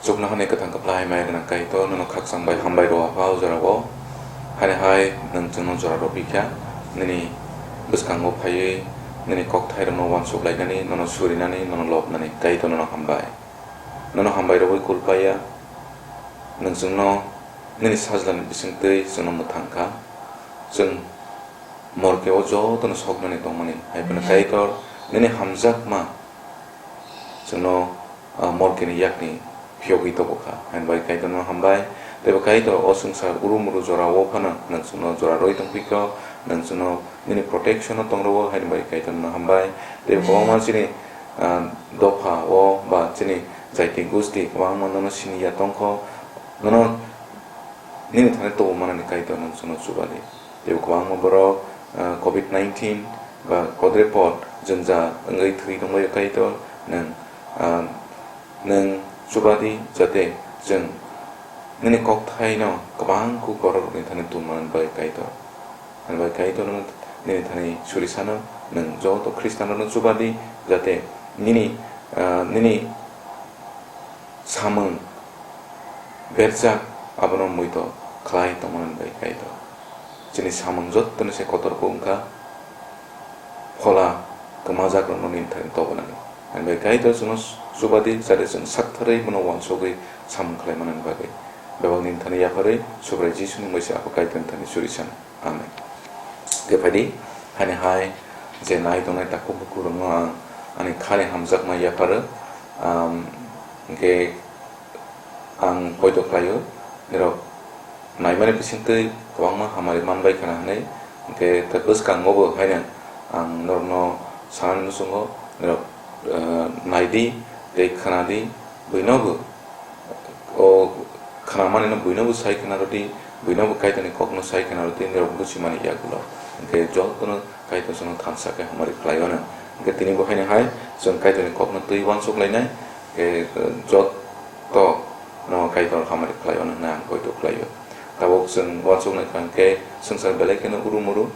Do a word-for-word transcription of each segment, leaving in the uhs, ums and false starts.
Chuknohani kwthang kwplai maya gwnang Kaitor, nono khakchang bai hambai rw Apha o jorao. Haini hai nwng chwngno jora rw phi kha, nini bwskango phaiwi nini kokthairokno uansuk lainani, nono surinani, nono lobnani Kaitor nono hambai. Nono hambai rwui kul paiya, nwng chwngno nini sajlani bisingtwi chwngno mwthang kha. Chwng morke o jotono soknani tongmani hai phano Kaitor nini hamjakma chwngno, ah, morkeni yakni phiyogwi tobokha. Haini bai Kaitorno hambai. Teibo Kaitor o swngchar uru muru jorao phano nwng chwngno jora rwi tongphikho, nwng chwngno nini protection-o tongrwo, haini bai Kaitorno hambai. Teibo kwbangma chini, ah, dopha o ba chini jaiti gusti kwbangma nono siniya tongkho, nono nini thani tubu manani Kaitor nwng chwngno chubadi. Teibo kwbangma borok, ah, covid nineteen ba kodre pot jwnja wngwi thwi tongbaio Kaitor, nwng, ah, nwng chubadi, jate chwng nini kokthaino kwbang kuk bororokni thani tubumani bai Kaitor. Ani bai Kaitor nwng nini thani suri sano, nwng joto Khristanrokno chubadi, jate nini, ah, nini samung berjak abono muito khlai tongmani bai Kaitor. Chini samung jottoni se kotor bo wngkha, phola kwmajakrokno nini thani tobonani. Ani bai Kaitor chwngno chubadi, jate chwng saktharwi bono uansugwi samung khlai manani bagwi. Bebak nini thani yapharwi Subrai Jisuni mungwi se Apha Kaitorni thani suri sano. Amen. Khe phaidi, haini hai je nai tongnai takhuk bukurokno ang ani khani hamjakma yapharo. Am, hwnkhe ang poito khlaio, nirok naimani bisingtwi kwbangma hamari manbai khna hwnwi, hwnkhe ta bwskango bo haino ang norokno sanani muchungo, nirok, eh, naidi tei khwnadi, buinobo o khnamanino buinobo sai khna rwdi, buinobo Kaitorni kokno sai khna rwdi, nirok buchimani yagulo. Hwnkhe jotono Kaitor chwngno thansa khe hamari khlaio hwno. Hwnkhe tini bo haino hai chwng Kaitorni kokno twi uansuk lainai, hwnkhe jotono Kaitor hamari khlaio hwnwi ang poito khlaio. Tabuk chwng uansuk nai kha hwnkhe swngchar belai kheno uru muru,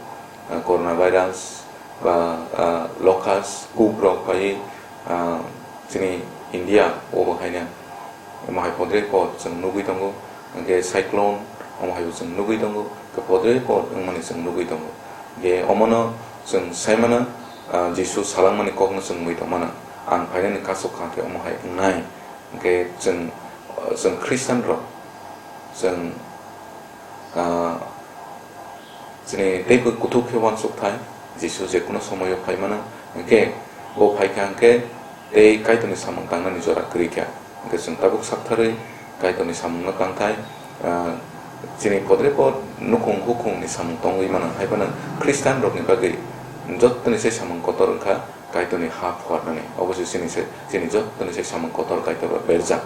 ah, corona virus ba, ah, locust, kuk rok bai, ah, chini India o bo haino omo hai podre pod chwng nugwi tongo, hwnkhe cyclone omo hai bo chwng nugwi tongo, hwnkhe podre pod wngmani chwng nugwi tongo. Hwnkhe omono chwng sai mano, ah, Jisu salangmani kokno chwng mui tongmano, ang phainani kasuk kha khe omo hai wngnai. Hwnkhe chwng, ah, chwng Christian rok chwng, ah, chini teibo kuthuk khe uansuk thai, Jisu je kuno somoio phai mano, hwnkhe bo phai kha hwnkhe tei Kaitorni samung tangnani jora kwrwi kha. Hwnkhe chwng tabuk saktharwi Kaitorni samungno tang thai, ah, chini podre pod nukhung hukhungni samung tongwi mano, hai phano Christian rokni bagwi jottoni se samung kotor wngkha Kaitorni ha phuarnani. Obo se chini se, chini jottoni se samung kotor Kaitor bai berjak.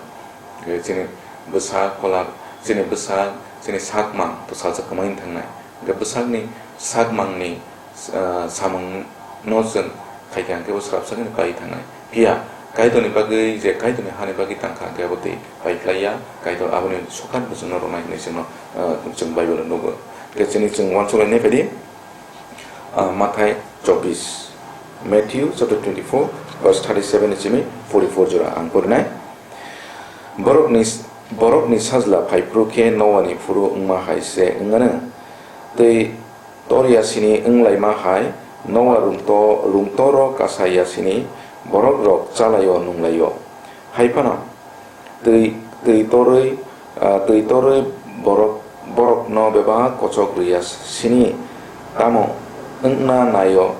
Hwnkhe chini bwsak phola, chini bwsak, chini sakmang to salsa kwmai wng thangnai. Hwnkhe bwsakni sakmangni, ah, samungno chwng khai kha hwnkhe bo swrapsa khe pai thangnai. Phiya Kaitorni bagwi, je Kaitorni hani bagwi tang kha hwnkhe abo twi pai khlai ya, Kaitor aboni sokat bo chwngno rwnai hwnwi chwngno, ah, chwng Bible-o nugo. Hwnkhe chini chwng uansuk lainai phaidi, ah, Mathai chobbish, Matthew chapter twenty-four, verse thirty-seven ni simi forty-four jora ang porinai. Borokni, borokni sajla phaiphuru khe Noani phuru wngma hai se wng anw. Twi tor yasini wng laima hai Noa rungto-, rungtoro kasa yasini borokrok chalaio nung laio. Hai phano twi, twi torwi, ah, twi torwi borok, borokno bebak kochok rw yasini tamo wngna naio,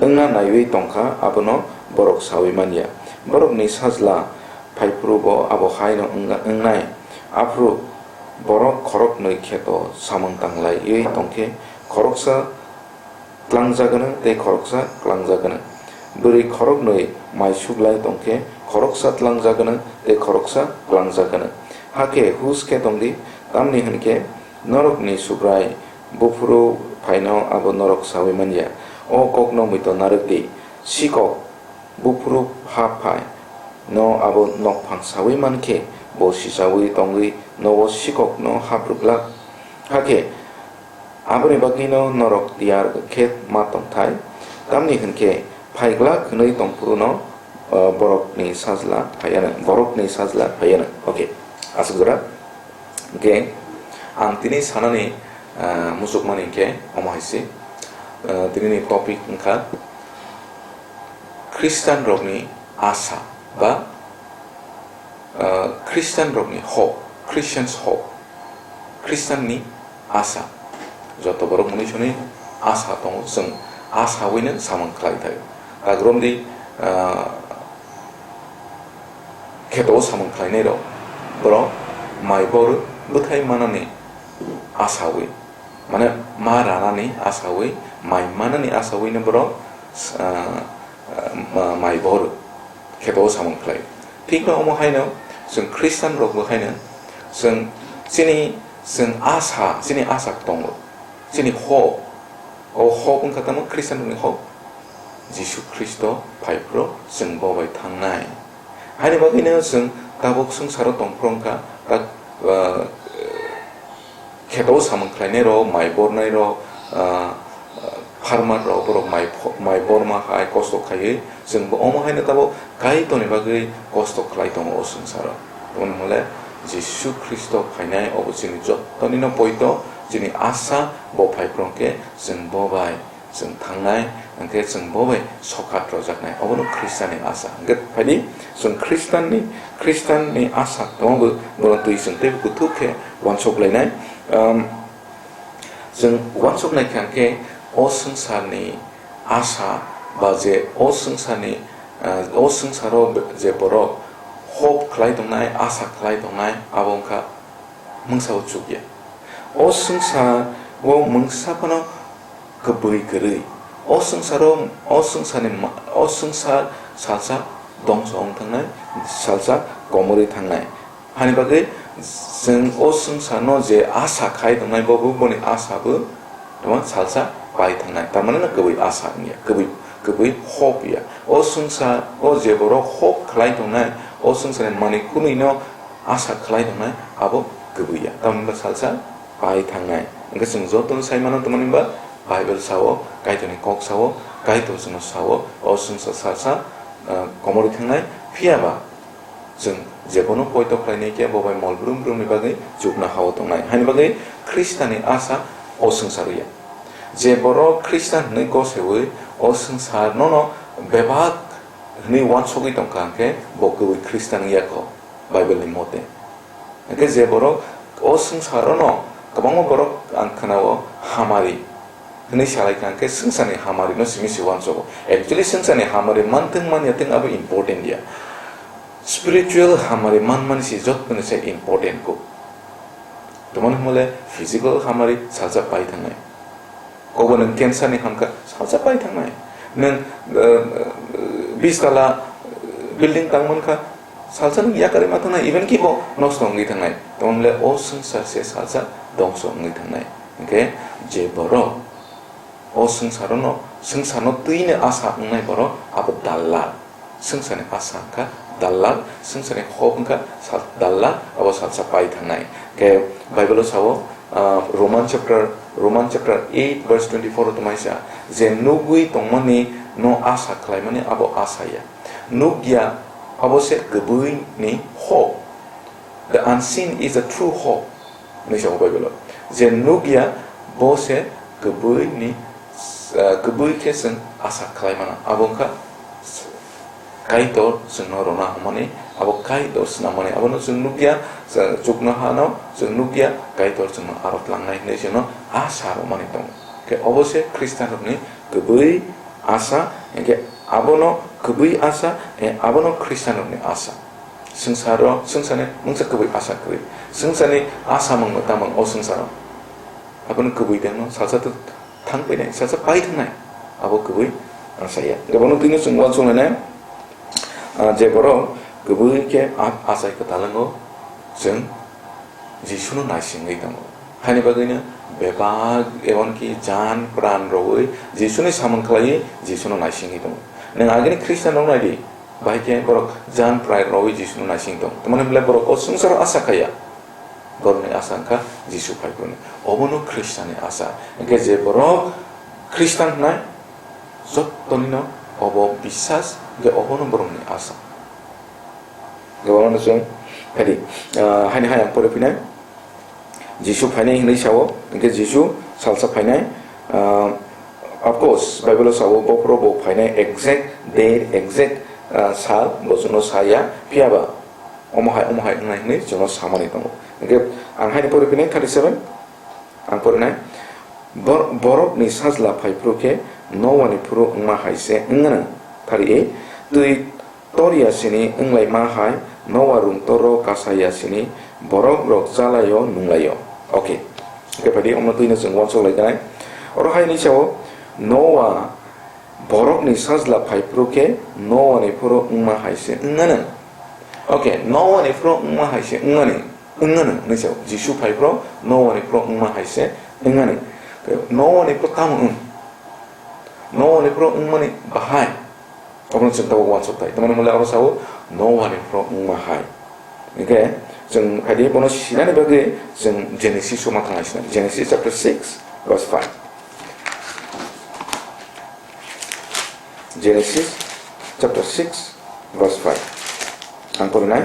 wngna naiwi tong kha, abono borok saui man ya. Borokni sajla phaiphuru bo abo haino wngna-, wngnai. Aphuru borok khoroknwi kheto samung tang laiwi tong khe, khoroksa tlangjak gwnang tei khoroksa klangjak gwnang. Bwrwi khoroknwi mai suklai tong khe, khoroksa tlangjak gwnang tei khoroksa klangjak gwnang. Hakhe hus khe tong di, tamni hwn khe norokni Subrai buphuru phaino abo norok saui man ya. O kokno muitu narwk di, sikok buphuru hap phai no abo nokphang saui man khe, bo sichaui tongwi nogo sikokno hap rw glak. Hakhe aboni bagwino norok tiyar khe ma tong thai, tamni hwn khe phai glak hwnwi tong phuru no Ah, borokni sajla phaiya nang, borokni sajla phaiya nang. Okay, aswk jora. Hwnkhe ang tini sanani, ah, muchukmani hwnkhe omo hai se. Ah, tinini topic wngkha Christian rokni asa ba, ah, Christian rokni hope, Christian's hope, Christian ni asa. Joto borok mwnwi swnwi asa tongo, chwng asa wino samung khlai thai. Dagrom di, ah, kheto samung khlainai rok, borok mai bor bwthai manani asawi, mane ma ranani asawi, mai manani asawino borok, ah, ah, ma-, mai bor kheto samung khlai. Thikno omo haino chwng Christian rokbo haino chwng chini, chwng asa, chini asa tongo, chini hope. O hope wngkha tamo Christian rokni hope. Jisu Khristo phai phro chwng bo bai thangnai. Haini bagwino chwng tabuk swngcharo tong phro wngkha, tak, ah, kheto samung khlainai rok, mai bornai rok, ah, farmer rok, borok mai pho-, mai borma hai kosto khaiwi, chwng bo omo haino tabuk Kaitorni bagwi kosto khlai tongo o swngcharo. Tamoni hwnle Jisu Khristo phainai obo chini jottonino poito, chini asa bo phai phro hwnkhe chwng bo bai chwng thangnai, hwnkhe chwng bo bai sokhat rojaknai, obono Khristianni asa. Hwnkhe phaidi, chwng Khristianni, Khristianni asa tongo, bono twi chwng teibo kuthuk khe uansuk lainai. Um, chwng uansuk nai kha hwnkhe o swngcharni asa ba je o swngcharni, uh, o swngcharo je borok hope khlai tongnai, asa khlai tongnai, abo wngkha mungsa o chukya. O swngsa o mungsa phano kwbwi kwrwi. O swngsa ro, o swngsa ni ma-, o swngsa salsa dongso wng thangnai, salsa komorwi thangnai. Hani bagwi chwng o swngsa no je asa khai tongnai, bo bo boni asa bo tamo salsa pai thangnai. Tamani no kwbwi asa wngya, kwbwi, kwbwi hope ya. O swngsa o je borok hope khlai tongnai, o swngsa ni manwi kunwi no asa khlai tongnai abo kwbwi ya, tamni hwnba salsa pai thangnai. Hwnkhe chwng jotono sai mano, tamni hwnba Bible sao, Kaitorni kok sao, Kaitor chwngno sao, o swngsa salsa, ah, komorwi thangnai, phiya ba chwng jebono poito khlainai khe bo bai mol brum brumni bagwi chukna hao tongnai. Haini bagwi Khristianni asa o swngchar ya. Je borok Khristian hwnwi gosewi o swngchar nono bebak hwnwi uansugwi tongkha hwnkhe bo kwbwi Khristian wngya kho. Bible ni mote. Hwnkhe je borok o swngcharo no kwbangma borok ang khwnao hamari hwnwi salai kha, hwnkhe swngcharni hamari no simi se uansugo. Actually, swngcharni hamari manthwng manya thwng abo important ya. Spiritual hamari manmani se jottoni se important kho. Tamoni hwnle physical hamari salsa pai thangnai. Obo nwng cancer ni hamkha, salsa pai thangnai. Nwng, eh, bis tala, eh, building tang mankha, salsa nwng yakarwi ma thangnai, even ki bo nosto wngwi thangnai. Tamoni le o swngchar se salsa dongso wngwi thangnai. Hwnkhe je borok o swngcharo no, swngcharno twino asa wngnai borok, abo dallal. Swngcharni asa wngkha dallal, swngcharni hope wngkha sal-, dallal, abo salsa pai thangnai. Khe Bible-o sao, ah, Roman chapter, Roman chapter eight verse twenty-four o tongmai sa, je nugwi tongmani no asa khlaimani abo asa ya. Nukya abo se kwbwini hope. The unseen is the true hope. Hinwi sao Bible-o. Je nukya, bo se kwbwini, ah, kwbwi khe chwng asa khlai mano. Abo wngkha Kaitor chwngno rwna hwnmani, abo Kaitor swnamani. Abono chwng nukya, chwng chuknohano chwng nukya, Kaitor chwngno aro tlangnai hinwi chwngno asa rwmani tongo. Khe obo se Khristianrokni kwbwi asa, hinkhe abono kwbwi asa, eh, abono Khristianrokni asa. Swngcharo, swngcharni mungsa kwbwi asa kwrwi. Swngcharni asa mungno tamung o swngcharo. Abono kwbwi dengno salsa to thang painai, salsa pai thangnai. Abo kwbwi asa ya. Gabano twino chwng uansuknai, ah, je borok kwbwi khe a-, achai kwtal wngo, chwng Jisuno naisingwi tongo. Haini bagwino bebak, emonki jan pran rwui Jisuni samung khlaiwi Jisuno naisingwi tongo. Nwng agini Khristianrok nai di, bahai khe borok jan pran rwui Jisuno naising tongo. Tamoni hwnle borok o swngcharo asa khaiya. Borokni asa wngkha Jisu phaiphuru. Obono Khristianni asa. Hwnkhe je borok Khristian hnai, jottonino obo biswas Hwnkhe obono borokni asa. Hwnkhe obono chwng, phaidi, ah, haini hai ang pore phinai. Jisu phainai hwnwi sao, hwnkhe Jisu salsa phainai. Ah, of course, Bible-o sao, bophoro bo phainai exact date, exact, ah, sal, bo chwngno saya, phiyaba omo hai, omo hai wngnai hwnwi chwngno samani tongo. Hwnkhe ang haini pore phinai thirty seven, ang porinai. Bor-, borokni sajla phai phuru khe Noani phuru wngma hai se wng anw. Thari-, twi tor ya sini wng laima hai Noa rung toro kasa ya sini borok rok cha lai-o nung lai-o. Okay. Hwnkhe phaidi omo twino chwng uansuk lai kanai. Oro hai hwnwi sao, Noa borokni sajla phai phuru khe Noani phuru wngma hai se wng anw. Okay, Noani phuru wngma hai se wng anw. Wng anw hwnwi sao. Jisu phai phuru Noani phuru wngma hai se wng anw. Noani phuru tamo wng? Noani phuru wngmani bahai. Obono chwng tabuk uansuk thai. Tamoni hwnle oro sao, Noani phuru wngma hai. Hwnkhe chwng phaidi bono sinani bagwi chwng Genesis-o ma thangna sinai. Genesis chapter six, verse five. Genesis chapter six, verse five. Ang porinai.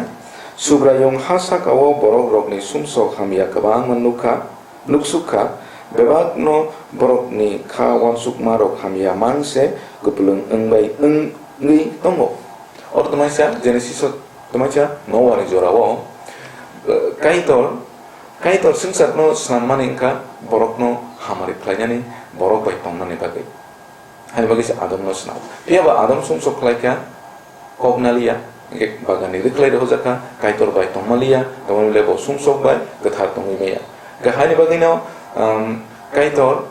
Subraiyung ha saka-o borok rokni sumsok hamya kwbangma nukha, nuksuk kha, bebakno borokni kha uansukma rok hamya mang se kwplwng wngbai wngwi tongo. Oro twmaisa Genesis-o twmaisa Noani jora-o, eh, Kaitor, Kaitor swngcharno snammani wngkha borokno hamari khlainani, borok bai tongnani bagwi. Haini bagwi se Adamno swnam. Phiya ba Adam sumsok khlai kha, kok naliya, hwnkhe baganni rwkhlai rwjakha, Kaitor bai tongma liya, tamoni le bo sumsok bai kwthar tongwi maya. Hwnkhe haini bagwino, um, Kaitor,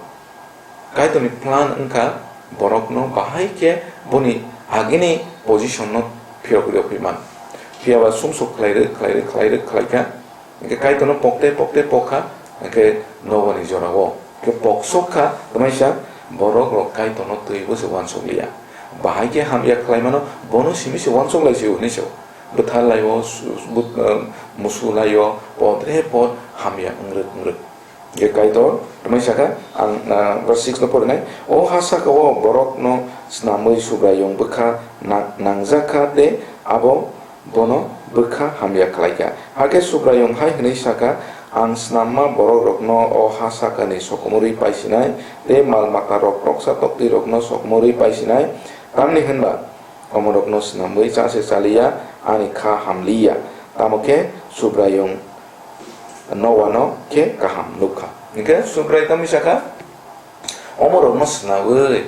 Kaitorni plan wngkha borokno bahai khe boni agini position-no phiyok rw phi man. Phiya ba sumsok khlai rw, khlai rw, khlai rw, khlai kha. Hwnkhe Kaitorno pokte pokte pokha, hwnkhe Noani jorao. Hwnkhe poksok kha, twmaisa borok rok Kaitorno twibo se uansuk liya. Bahai khe hamya khlaimano bono simi se uansuk lai se hwnwi se. Bwthar lai-o, su-, but-, um, musu lai-o, podre pod hamya wngrwk wngrwk. Hwnkhe Kaitor twmaisa kha, ang, uh, verse six no porinai. O ha saka-o borokno snamwi Subraiyung bwkha na-, nangjak kha tei abo bono bwkha hamya khlai kha. Hakhe Subraiyung hai hwnwi sa kha, "Ang snamma borok rokno o ha sakani sokomorwi paisinai, tei mal mata rok, roksa toktwi rokno sokomorwi paisinai, tamni hwnba omo rokno snamwi cha se cha liya, ani kha ham liya." Tamo khe Subraiyung Noano khe kaham nuk kha. Hwnkhe Subrai tamni sa kha, "Omo rokno snamwi,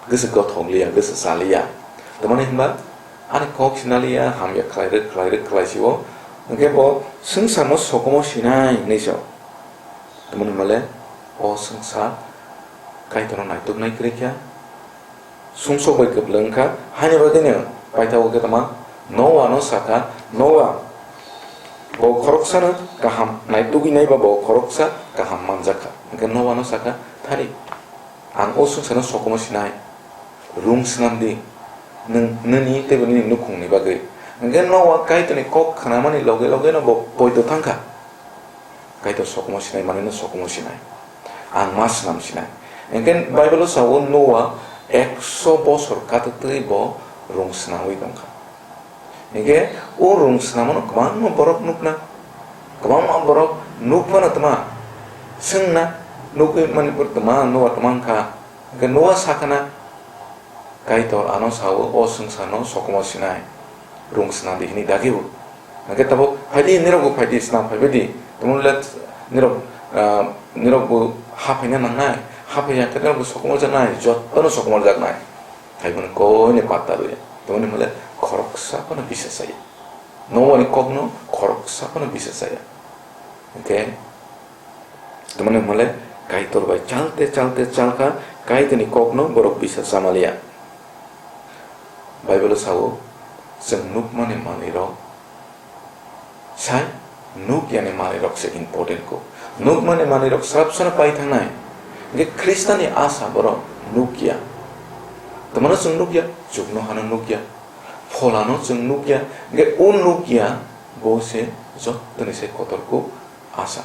Goso gothok liya, goso cha liya. Tamoni hwnba, ani kok sina liya, hamya khlai rwk, khlai rwk, khlai sio. Hwnkhe bo swngcharno sokomo sinai hwnwi sao. Tamoni hwnba le, o swngchar Kaitorno naituknai kwrwi kha, sumsok bai kwplwng wngkha, haini bagwino paithago khe tama Noa no sakha, Noa, bo khoroksano kaham naitugwi nai ba bo khoroksa kaham manjak kha. Hwnkhe Noa no sakha, thari. Ang o swngcharno sokomo sinai, rung swnam di, nwng, nini teibo nini nukhungni bagwi. Hwnkhe Noa Kaitorni kok khnamani loge loge no bo poito thang kha. Kaitor sokomo sinai manwino sokomo sinai. Ang ma swnam sinai. Hwnkhe Bible-o sao Noa ekso bosor katwtwi bo rung swnamwi tong kha. Hingke o rung swnamano kwbangma borok nukna, kwbangma borok nukmano twma, swngna, nukwi manipur twma, Noa twma wngkha. Hingke Noa sakana, Kaitor ano sao, o swngcharno sokomo sinai, rung swnam di hini dagibo. Hingke tabuk phaidi, nirokbo phaidi, swnam phaibaidi, tumung le nirok, ah, nirokbo ha phaina nangnai, ha phaiya khe nirokbo sokomo jaknai, jotono sokomo jaknai. Hai bono koini patta rwya. Tamoni hwnle khoroksa phano bisa chaya. Noani kokno khoroksa phano bisa chaya. Hwnkhe tamoni hwnle Kaitor bai chalte, chalte, chalkha, Kaitorni kokno borok bisa chamaliya. Bible-o sao, chwng nukmani manwirok Sai, nukyani manwirok se important kho. Nukmani manwirok srapsano pai thangnai. Hingke Khristani asa borok nukya. Twmano chwng nukya, chuknohano nukya. Pholano chwng nukya. Hingke o nukya, bo se jottoni sai kotor kho asa.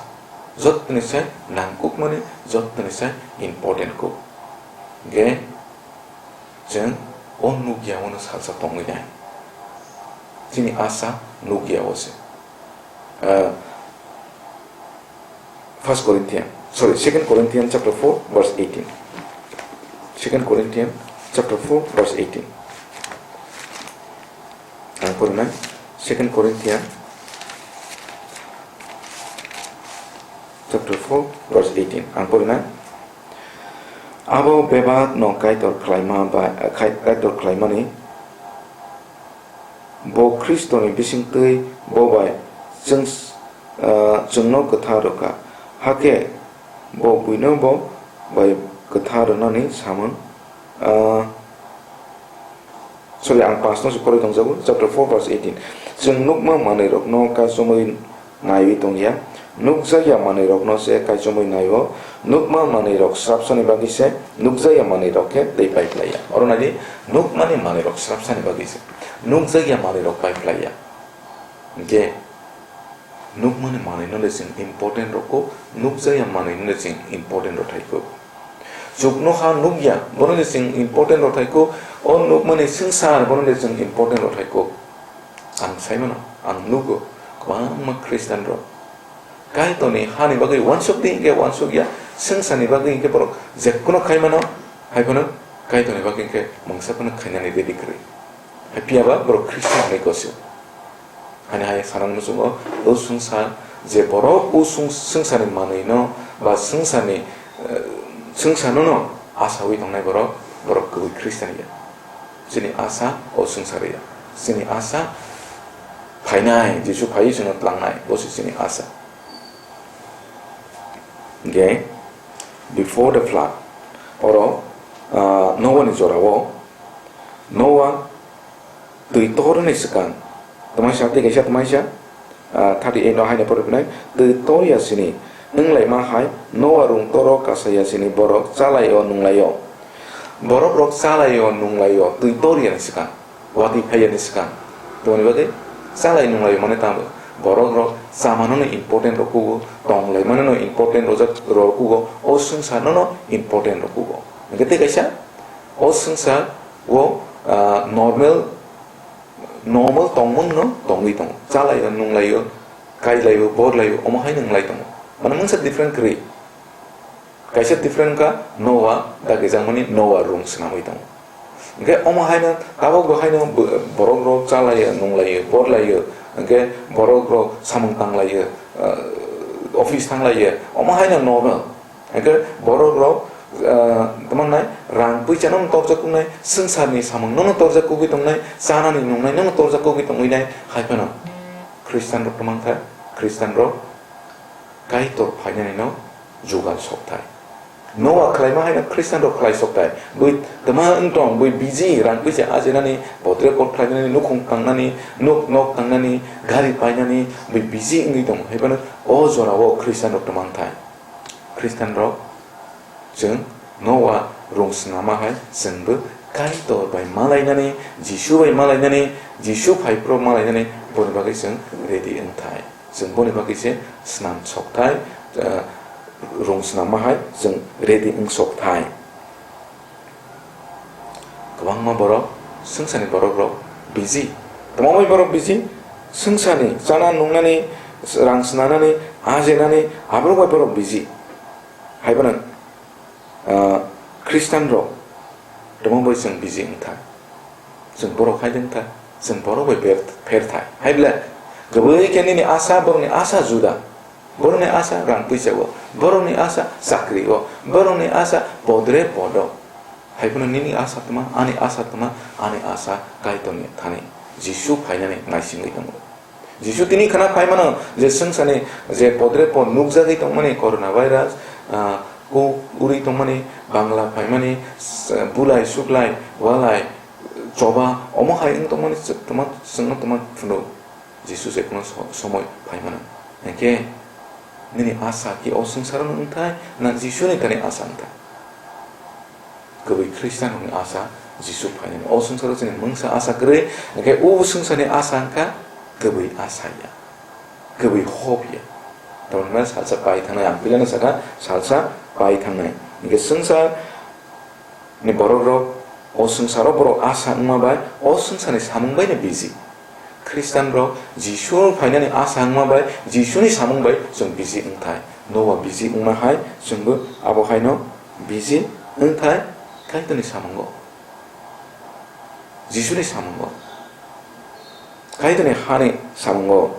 Jottoni sai nangkukmani, jottoni sai important kho. Hingke chwng O nukya ono salsa tongwi nai. Chini asa nukya o se. Ah, First Corinthian, sorry, Second Corinthian chapter four, verse eighteen. Second Corinthian chapter four, verse eighteen. Ang pori nai, Second Corinthian chapter four, verse eighteen. Ang pori nai. Abo bebak no Kaitor khlaima ba, Kai-, Kaitor khlaimani, bo Khristoni bisingtwi bo bai chwng, ah, chwngno kwthar rwkha. Hakhe bo buino bo bai kwthar rwnani samung, ah, Sorry, ang paanch no se porwi tongjago, chapter four, verse eighteen. Chwng nukma manwirokno kaichomwi naiwi tongya, nukjakya manwirokno se kaichomwi naio. Nukma manwirok srapsani bagwi se, nukjakya manwirok khe tei pai phlaiya. Oro naidi, nukmani manwirok srapsani bagwi se, nukjakya manwirok pai phlaiya. Hinkhe, Nukmani manwino le chwng important rokgo, nukjakya manwino le chwng important rwthaikho. Chuknoha nukya, bono le chwng important rwthaikho, o nukmani swngchar, bono le chwng important rwthaikho. Ang saimano, ang nugo, kwbangma Christian rok Kaitorni hani bagwi uansuk di hinkhe uansukya, swngcharni bagwi hinkhe borok jekkuno khaimano, haiphano Kaitorni bagwi hinkhe mungsa phano khainani ready kwrwi. Hai phiyaba borok Christian hinwi gosio. Hani hai sanani muchungo o swngchar je borok o swng-, swngcharni manwino ba swngcharni, eh, swngcharno no asawi tongnai borok, borok kwbwi Christian ya. Chini asa o swngchar ya. Chini asa phainai, Jisu phaiwi chwngno tlangnai, bo se chini asa. Hinkhe, before the flood, oro, ah, Noah ni jorao, Noah twi torni swkang, twmaisa tei kaisa twmaisa, ah, thirty eight no haino porwi phinai, twi tor ya sini, wng laima hai, Noah rung toro kasa ya sini borok cha lai-o nung lai-o. Borok rok cha lai-o nung lai-o, twi tor ya ni swkang, watwi phai ya ni swkang. Tongni bagwi cha lai nung lai-o mane tamo, borok rok cha mano no important rok kugo, tong lai mano no important rojak rok kugo, o swngchar no no important rok kugo. Hinkhe tei kaisa, o swngchar o, ah, normal, normal tongmung no tongwi tongo. Cha lai-o, nung lai-o, kai lai-o, bor lai-o, omo hai nung lai tongo. Mane mungsa different kwrwi. Kaisa different wngkha Noah, dagijak mani Noah rung swnamwi tongo. Hinkhe omo haino tabok bo haino bo-, borok rok cha lai-o, nung lai-o, bor lai-o. Hinkhe borok rok samung tang lai-o, ah, office thang lai-o. Omo haino normal. Hinkhe borok rok, ah, tamo nai rang puisa no torjak wngnai, swngcharni samung no torjak kugwi tongnai, chanani nungnai no torjak kugwi tongwi nai, hai phano Christian rok tamo wngkha, Christian rok Kaitor phainani no jugal sokthai. Noah khlaima haino Christian rok khlai sokthai. Bui tama wng tong, bui busy, rang puisa ajinani, bodre pot khlainani, nukhung tangnani, nuk nok tangnani, gari painani, bui busy wngwi tongo. Hai phano o jorao Christian rok tamo wngthai. Christian rok chwng Noah rung swnama hai chwngbo Kaitor bai malainani, Jisu bai malainani, Jisu phai phuru malainani, boni bagwi chwng ready wngthai. Chwng boni bagwi se snam sokthai, eh, rung snamma hai chwng ready wng sokthai. Kwbangma borok, swngcharni borok rok busy. Kwbangma borok busy, swngcharni chana nungnani, rang snanani, ajenani, aborok bai borok busy. Hai phano, ah, Christian rok tamo bai chwng busy wngthai. Chwng borok hai wngthai. Chwng borok bai ber-, pherthai. Hai ble, kwbwi khe nini asa, borokni asa juda. Borokni asa rang puisa o. Borokni asa chakri o. Borokni asa podre podo. Hai phano nini asa tma, ani asa tma, ani asa Kaitorni thani. Jisu phainani naisingwi tongo. Jisu tini khna phai mano je swngcharni je podre pod nukjagwi tongmani corona virus, ah, kuk uri tongmani, bangla phaimani, s-, bulai suklai, walai, choba, omo hai wng tongmani chwng tongma, chwngno tongma phunuk. Jisu je kuno so-, somoi phai mano. Hinkhe nini asa khe o swngcharo wngthai na Jisuni thani asa wngthai? Kwbwi Khristianrokni asa Jisu phainani. O swngcharo chini mungsa asa kwrwi, hinkhe o swngcharni asa wngkha kwbwi asa ya, kwbwi hope ya. Tamoni hwnba salsa pai thangnai, ang pilano sakha salsa pai thangnai. Hinkhe swngcharni borokrok O swngcharo borok asa wngma bai o swngcharni samung baino busy. Khristianrok Jisu phainani asa wngma bai Jisuni samung bai chwng busy wngthai. Noa busy wngma hai chwngbo abo haino busy wngthai Kaitorni samungo. Jisuni samungo. Kaitorni hani samungo.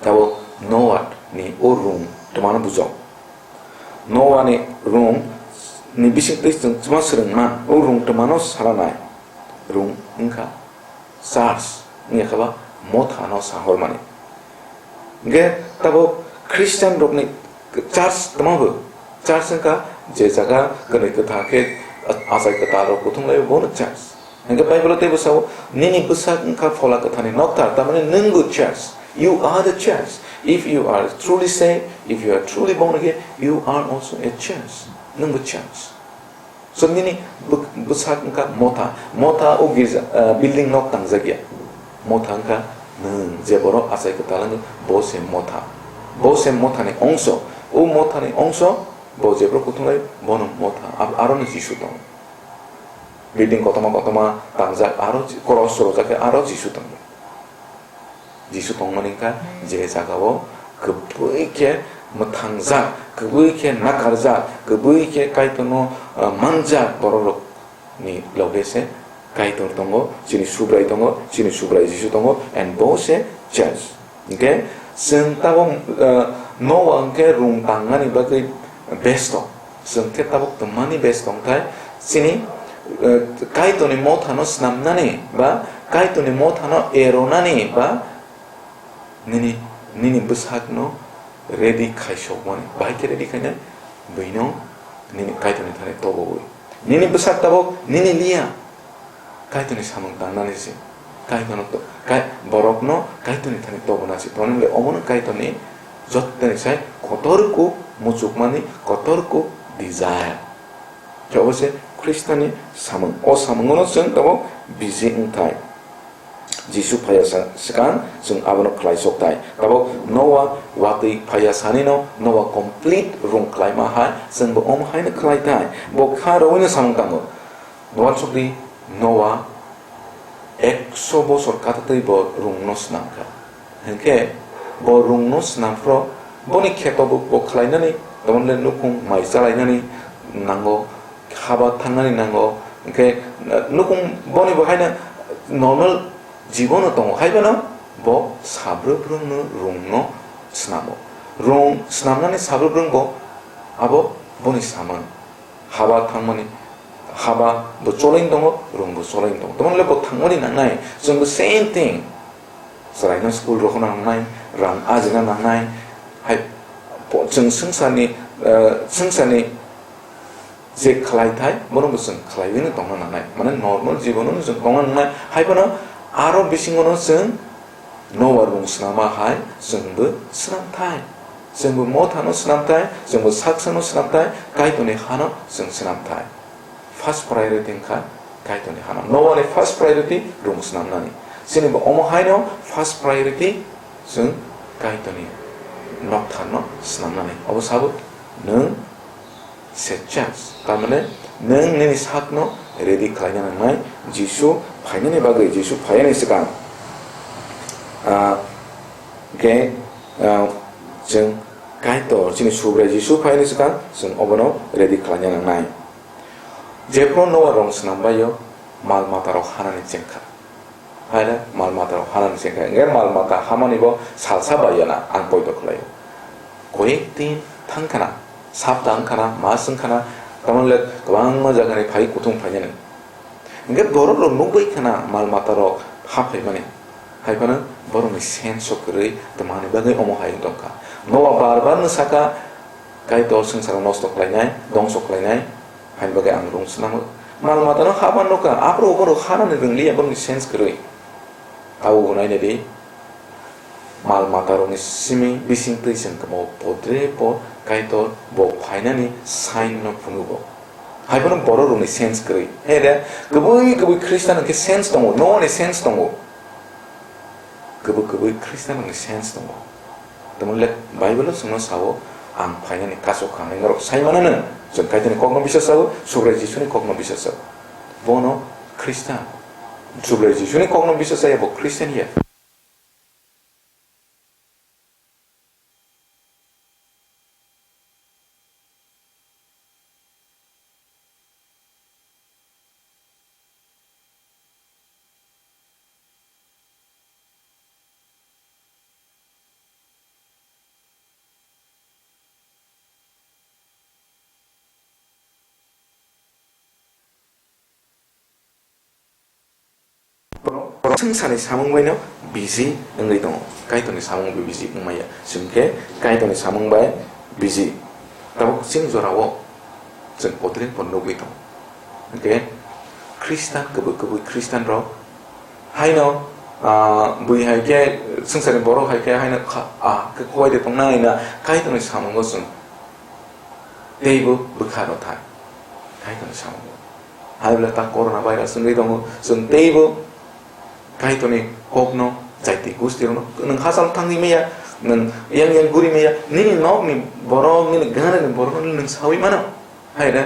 Tabuk Noa ni o rung twmano bujok. Noa ni rung ni bisingtwi chwng chwma swrwngma o rung twmano salanai. Rung wngkha church wngya khe ba motha no sahormani. Hingkhe tabuk Christian rokni church tamo bo, church wngkha je jaga kwnwi kwthar khe achai kwtal rok kuthung lai bono church. Hingkhe Bible o teibo sao, "Nini bwsak wngkha phola kwtharni nokthar," tamani nwngbo church. You are the church. If you are truly saved, if you are truly born again, you are also a church. Nwngbo church. So nini bw-, bwsak wngkha motha. Motha o girja, ah, building nok tangjak ya. Motha wngkha nwng je borok achai kwtal wngkha, bo se motha. Bo se motha ni ongso. O motha ni ongso, bo je borok kuthung lai, bono motha. Ab-, aro ni Jisu tongo. Building kotorma kotorma tangjak, aro ji-, cross rojak khe aro Jisu tongo. Jisu tongmani wngkha je jagao kwbwi khe mwthangjak, kwbwi khe nakarjak, kwbwi khe Kaitorno, ah, manjak bororokni loge se Kaitor tongo, chini Subrai tongo, chini Subrai Jisu tongo, and bo se church. Hingkhe chwng tabuk, ah, Noa hwnkhe rung tangmani bagwi besto. Chwng khe tabuk twmani bes tongthai, chini, eh, Kaitorni mothano snamnani ba Kaitorni mothano eronani ba nini, nini bwsakno ready khaisokmani. Bahai khe ready khainai? Buino nini Kaitorni thani tobowi. Nini bwsak tabuk nini liya. Kaitorni samung tangnani se. Kaitorno to-, kai-, borokno Kaitorni thani tobona se. Tamoni hwnle omono Kaitorni jottoni sai kotor kuk muchukmani, kotor kuk desire. Khe obo se Khristani samung. O samungono chwng tabuk busy wngthai. Jisu phaiya sa-, swkang chwng abono khlai sokthai. Tabuk Noa watwi phaiya sanino Noa complete rung khlaima hai chwngbo omo haino khlai thai. Bo kha rwino samung tango. Uansukdi Noa ekso bosor katatwi bo rungno snamkha. Hinkhe bo rungno snamphro boni kheto bo, bo khlainani, tamoni le nukhung mai chalainani nango, haba thangnani nango. Hinkhe, eh, nukhung boni bo haino normal jibono tongo, haiphano bo sabrwk brwngno rungno snamo. Rung snamnani sabrwk brwng bo abo boni samung. Haba thangmani, haba bo cholaini tongo, rung bo cholaini tongo. Tamoni le bo thangmani nangnai, chwng bo same thing. Chwraino school rohorna nangnai, rang ajina nangnai, hai po-, chwng swngcharni, eh, swngcharni je khlai thai, bono bo chwng khlaiwino tongna nangnai. Mane normal jibono chwng tongna nangnai. Haiphano aro bisingono chwng Noa rung snama hai chwngbo snamthai. Chwngbo mothano snamthai, chwngbo saksano snamthai, Kaitorni hano chwng snamthai. First priority wngkha Kaitorni hano. Noa ni first priority rung snamnani. Chini bo omo haino first priority chwng Kaitorni noktharno snamnani. Obo sabo nwng se chance. Tamane nwng nini sakno ready khlaina nangnai Jisu phainani bagwi, Jisu phaiyani swkang. Ah, hwnkhe, ah, chwng Kaitor chini Subrai Jisu phaiyani swkang chwng obono ready khlaina nangnai. Jephru Noa rong swnam bai-o mal mata rok hanani chengkha. Haino mal mata rok hanani chengkha. Hwnkhe mal mata hamani bo salsa bai-o na ang poito khlaio. Koyek din thang khana, sapta wng khana, mas wng khana, tamoni le kwbangma jagani phai kuthum phainani. Hwnkhe borok rok nukbai khana mal mata rok ha phaimani. Haiphano borokni sense o kwrwi twmani bagwi omo hai wng tongkha. Noa bar bar no saka, Kaitor swngcharo nosto khlainai, dongso khlainai, haini bagwi ang rung swnamo. Mal matano haba nukha, aphuru borok hanani rwngliya borokni sense kwrwi. Abo bo naina di, mal matarokni simi bising twi chwng kwmao podre po Kaitor bo phainani sign no phunukgo. Haiphano borok rokni sense kwrwi. He de, kwbwi kwbwi Khristan hwnkhe sense tongo, Noani sense tongo. Kwbwi kwbwi Khristanrokni sense tongo. Tamoni le Bible-o chwngno sao, "Ang phainani kaso kha," hwnwi norok sai mano nw? Chwng Kaitorni kokno bisa sao, Subrai Jisuni kokno bisa sao. Bono Khristan. Jublai Jisuni kokno bisa chaya, bo Khristan ya. Borok swngcharni samung baino busy wngwi tongo, Kaitorni samung bai busy wngmaya. Chwng khe Kaitorni samung bai busy. Tabuk chini jorao chwng potreng pon nugwi tongo. Hwnkhe Khristan, kwbwi kwbwi Khristanrok haino, ah, bui hai khe, swngcharni borok hai khe haino kha-, ah, khe kubai de tongnai na Kaitorni samungo chwng teibo bwkha rw thai. Kaitorni samungo. Hai bwle ta corona virus wngwi tongo, chwng teibo Kaitorni kokno, jaiti gustirokno, nwng hachal thangwi maya, nwng yang yang guri maya, nini nokni borok, nini ganani borokno nwng sawi mano. Hai da,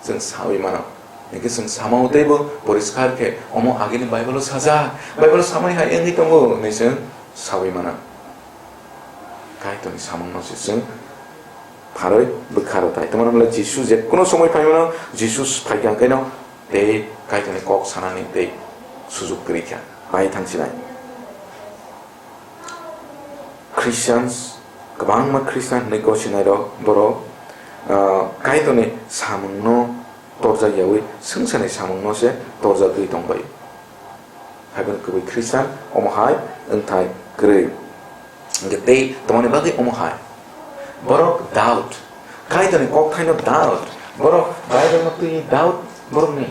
chwng sawi mano. Hinkhe chwng samao teibo poriskar khe, omo agini Bible-o sajak, Bible-o samani hai wngwi tongo hinwi chwng sawi mano. Kaitorni samungno se chwng pharwi bwkha rw thai. Tamni hwnle Jisu je kuno somoi phai mano, Jisu phaikha hwnkhe no tei Kaitorni kok sanani tei sujuk kwrwi kha, pai thang sinai. Christians, kwbangma Christian hinwi gosinairok, borok, ah, Kaitorni samungno torjak yaui swngcharni samungno se torjagwi tongbai. Hai bono kwbwi Christian omo hai wngthai kwrwi. Hwnkhe tei tongmani bagwi omo hai. Borok doubt. Kaitorni kokthaino doubt. Borok Bible-no twi doubt borokni.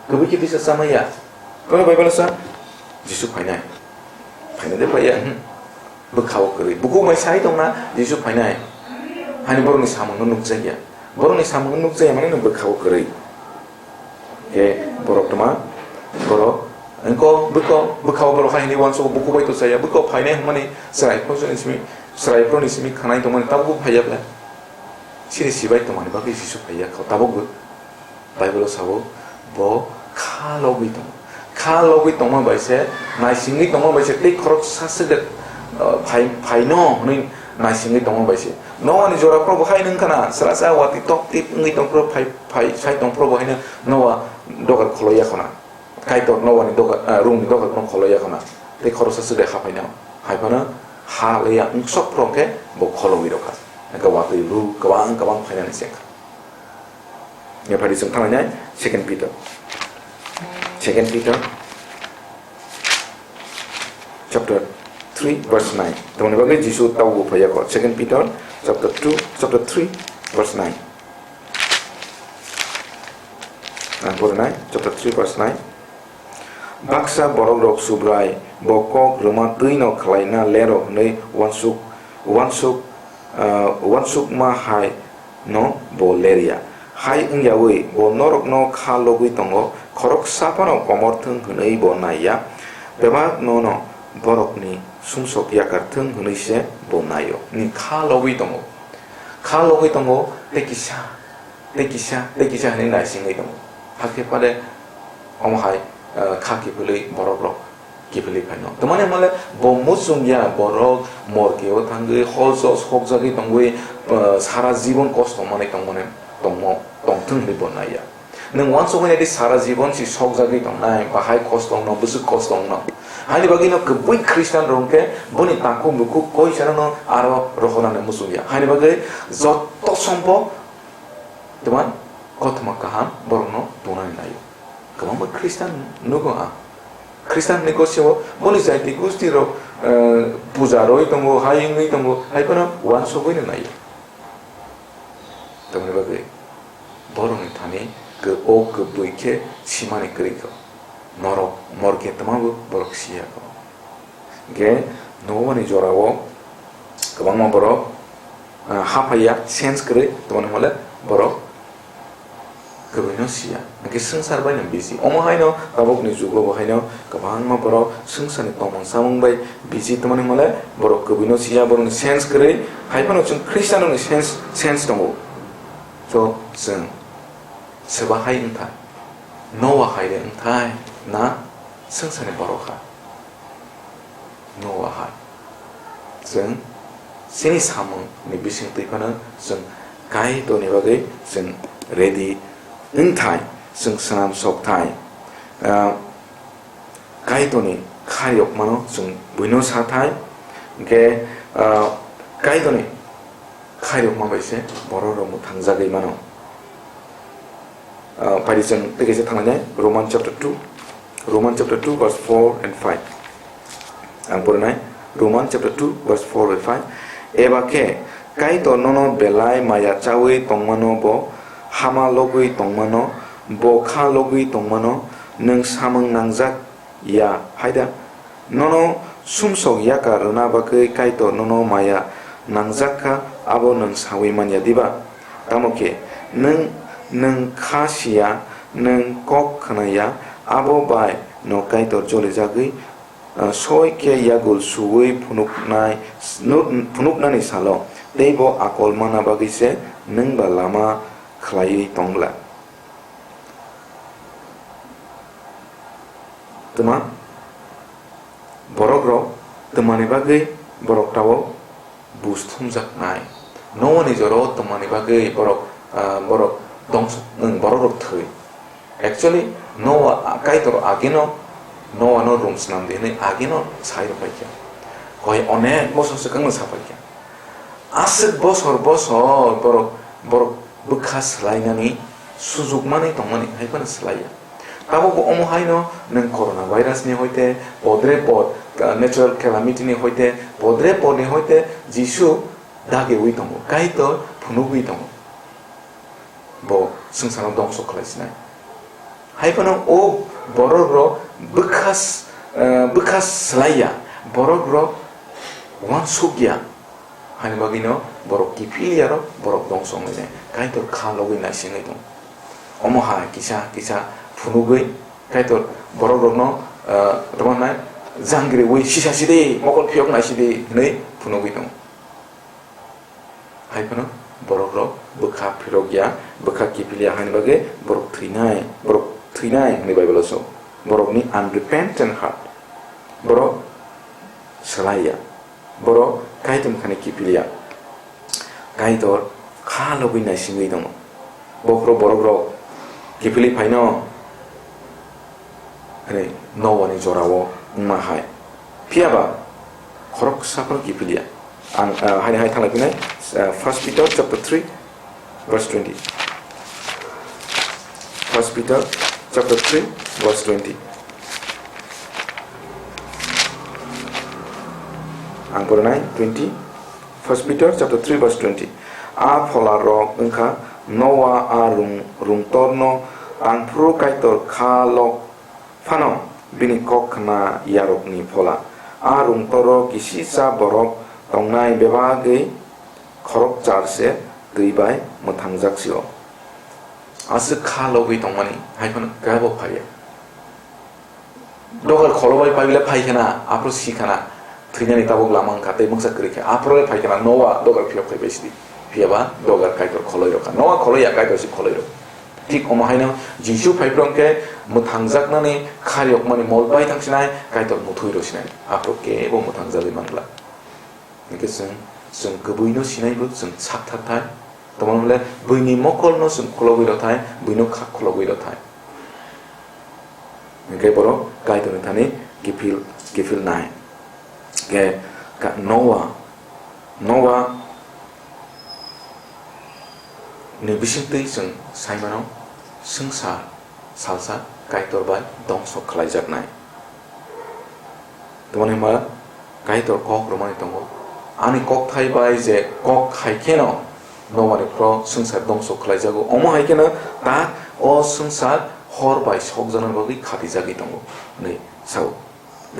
Kwbwi khe bisa chamaya. Bono Bible-o sa Jisu phainai. Phainai de phaiya. Hmm. Bwkha-o kwrwi. Bukhuk bai sai tongna Jisu phainai. Hani borokni samungno nukjakya. Borokni samungno nukjakya mani no bwkha-o kwrwi. Khe borok tma, borok, engko bwkha-o, bwkha-o borok hai hwnwi uansukgo bukhuk bai to chaya. Bwkha-o phainai hwnmani chwrai phosoni simi, chwrai phoroni simi khanai tongmani tabukbo phaiya ble. Chini sibai tongmani bagwi Jisu phaiya kho tabukbo. Bible-o sao, bo kha logwi tongo. Kha logwi tongma bai se, naisingwi tongma bai se, tei khoroksa se de, uh, phai, phaino hwnwi naisingwi tongma bai se. Noani jora phoro bo hai nung khana, sra sa watwi tok tip wngwi tong phoro phai, phai sai tong phoro bo haino Noa dogar kholoiya khona. Kaitor Noani dogar, uh, roomni dogar no kholoiya khona. Tei khoroksa se de ha phaino. Hai phano ha leya wng sok phoro khe bo kholowi rokha. Hwnkhe watwi lu kwbang kwbang phainani se kha. Nge phadi chwng thangnai nai, Second Peter. Second Peter chapter three verse nine. Tamoni bagwi Jisu tabukbo phaiya kho. Second Peter chapter two, chapter three verse nine. Ang pore nai, chapter three verse nine. Baksa borokrok Subrai bo kok rwma twi no khlaina lero hwnwi uansuk, uansuk, ah, uansukma hai no bo lerya. Hai wngyawi bo norokno kha logwi tongo, khoroksa phano komor thwng hwnwi bo naiya. Bebak no no borokni sumsok yakar thwng hwnwi se bo naio. Ni kha logwi tongo. Kha logwi tongo tei kisa. Tei kisa, tei kisa hinwi naisingwi tongo. Hakhe phade omo hai, eh, kha kiphilwi borokrok kiphilwi phaino. Tamani hwnle bo muchung ya borok morkeo thangwi hol so sokjagwi tongwi, eh, sara jibon kosto manwi tongmani tongmo, tongthwng hinwi bo naiya. Nwng uansukmani di sara jibon si sokjagwi tongnai, bahai kosto wngno, bwswk kosto wngno. Haini bagwino kwbwi Khristian rok hwnkhe boni takhuk bukhuk koisano aro rohornani muchung ya. Haini bagwi joto sombo Twma kothoma kaham borokno tongnani naio. Kwbangma Khristan nugo ang. Khristan ni gosio boni jaiti gusti rok, eh, puja roi tongo, hai wngwi tongo, hai phano uansugwi no naio. Tamoni bagwi borokni thani kw-, o kwbwi khe simani kwrwi kho. Norok morke twmabo borok siya kho. Hingke nokmani jorao kwbangma borok, ah, haphaiya, sense kwrwi tongmani hwnle borok kwrwino siya. Hingke swngchar bai no busy. Omo haino tabukni jugo bo haino kwbangma borok swngcharni tongmung samung bai busy tongmani hwnle borok kwrwino siya, borokni sense kwrwi. Hai phano chwng Khristianrokni sense, sense tongo. So, chwng swba hai wngkha. Noa hai de wngthai na swngcharni borok hai? Noa hai. Chwng chini samungni bisingtwi phano chwng Kaitorni bagwi chwng ready wngthai, chwng swnam sokthai. Ah, Kaitorni kha riyokmano chwng buino sathai, hwnkhe, ah, Kaitorni kha riyokma bai se borok rok mwthangjagwi mano. Ah, phai di chwng tei kaisa thanglainai Roman chapter two, Roman chapter two verse four and five. Ang porinai Roman chapter two verse four by five. Eba khe Kaitor nono belai maya chawi tongmano, bo hama logwi tongmano, bo kha logwi tongmano, nwng samung nangjak ya hai da? Nono sumsok yaka rwna bagwi Kaitor nono maya nangjak kha, abo nwng sawi man ya diba? Tamo khe nwng, nwng kha si ya, nwng kok khna ya, abo bai no Kaitor jolijagwi, ah, soi khe yagul suwi phunuknai, phunuknani salo teibo akol mana bagwi se nwng ba lama khlaiwi tong bla. Twma borok rok twmani bagwi borok tao bus thumjaknai. Noani jora o twmani bagwi borok, ah, borok dongso, wng, borok rok thwi. Actually, Noa, ah, Kaitor ageno Noano rum swnam di hwnwi ageno sai rw paikha. Hoi onek bosor swkangno sa paikha. Aswk bosor bosor borok, borok bwkha swlainani sujuk manwi tongmani hai phano swlaiya. Tabukbo omo haino nwng corona virus ni hoite, podre pod, ah, natural calamity ni hoite, podre pod ni hoite Jisu dagiwi tongo, Kaitor phunugwi tongo. Bo swngcharno dongso khlai sinai. Hai phano o borok rok bwkha s-, eh, bwkha swlaiya, borok rok uansukya. Hani bagwino borok kiphilya rok borok dongso wnglainai. Kaitor kha logwi naisingwi tongo. Omo ha kisa kisa phunugwi Kaitor borok rokno, eh, tamo nai jangriwi sisa sidi mokol phiyok naisidi hwnwi phunugwi tongo. Hai phano borok rok bwkha phirok ya, bwkha kiphil ya, haini bagwi borok thwinai, borok thwinai hwnwi Bible o sw. Borokni unrepentant heart, borok swlai ya, borok Kaitor mwkhani kiphil ya, Kaitor kha logwi naisingwi tongo. Bokhorok borok rok kiphilwi phaino hwnwi Noani jorao wngma hai. Phiya ba khoroksa phano kiphil ya. Ang, ah, haini hai thanglai phinai, ah, First Peter chapter three verse twenty. First Peter chapter three verse twenty. Ang porinai twenty. First Peter chapter three verse twenty. A phola rok wngkha Noa a rung-, rungtorno tangphru Kaitor kha lok phano bini kok khna yarokni phola. A rungtoro kisisa borok tongnai bebagwi khorokchar se twi bai mwthangjak sio. Aswk kha logwi tongmani hai phano kebo phaiya. Dogar kholo bai pai bile phai khana, aphuru si khana, thwinani tabuk lama wngkha tei mungsa kwrwi khe. Aphuru le phai khana, Noa dogar phiyok phai bai sidi. Phiya ba dogar Kaitor kholoi rokha. Noa kholoi ya, Kaitor si kholoi rok. Thik omo haino Jisu phai phuru hwnkhe mwthangjaknani kha riyokmani mol bai thang sinai, Kaitor muthwi rw sinai. Aphuru kebo mwthangjagwi man bla. Hwnkhe chwng, chwng kwbwino sinaibo chwng sakthar thai. Tamo hwnle buini mokolno chwng khulogwi rw thai, buino kha khulogwi rw thai. Hwnkhe borok Kaitorni thani kiphil, kiphil nai. Hwnkhe ka-, Noa, Noa ni bisingtwi chwng sai mano, swngsa salsa Kaitor bai dongso khlaijaknai. Tamo hwnba Kaitor kok rwmani tongo. Ani kokthai bai je kok hai kheno Noani phro swngchar dongso khlaijago. Omo hai kheno ta o swngchar hor bai sokjaknani bagwi khatijagwi tongo, hwnwi sao.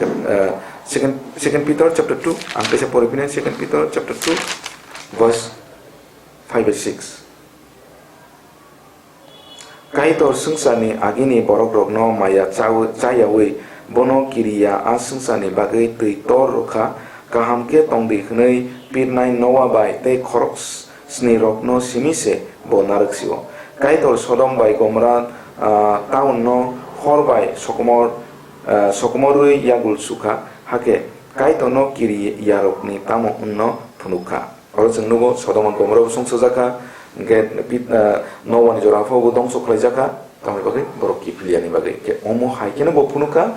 Eh, second, Second Peter chapter two, ang kaisa pori phino, Second Peter chapter two, verse five by six. Kaitor swngcharni agini borokrokno maya chawi-, chayawi bono kiriya a swngcharni bagwi twi tor rwkha, kaham khe tongdi hwnwi pirnai Noa bai tei khorok s-, snirokno simi se bo narwk sio. Kaitor Sodom bai Gomora ah, ta wngno hor bai sokomor, ah, sokomorwi yagul sukha, hakhe Kaitorno kiri yarokni tamo wngno phunukha. Oro chwng nugo, Sodom Gomorrah bo songsojakha, hwnkhe Pit-, ah, Noani jora pho bo dongso khlaijakha, tamoni bagwi borok kiphil yani bagwi. Hwnkhe omo hai kheno bo phunukha,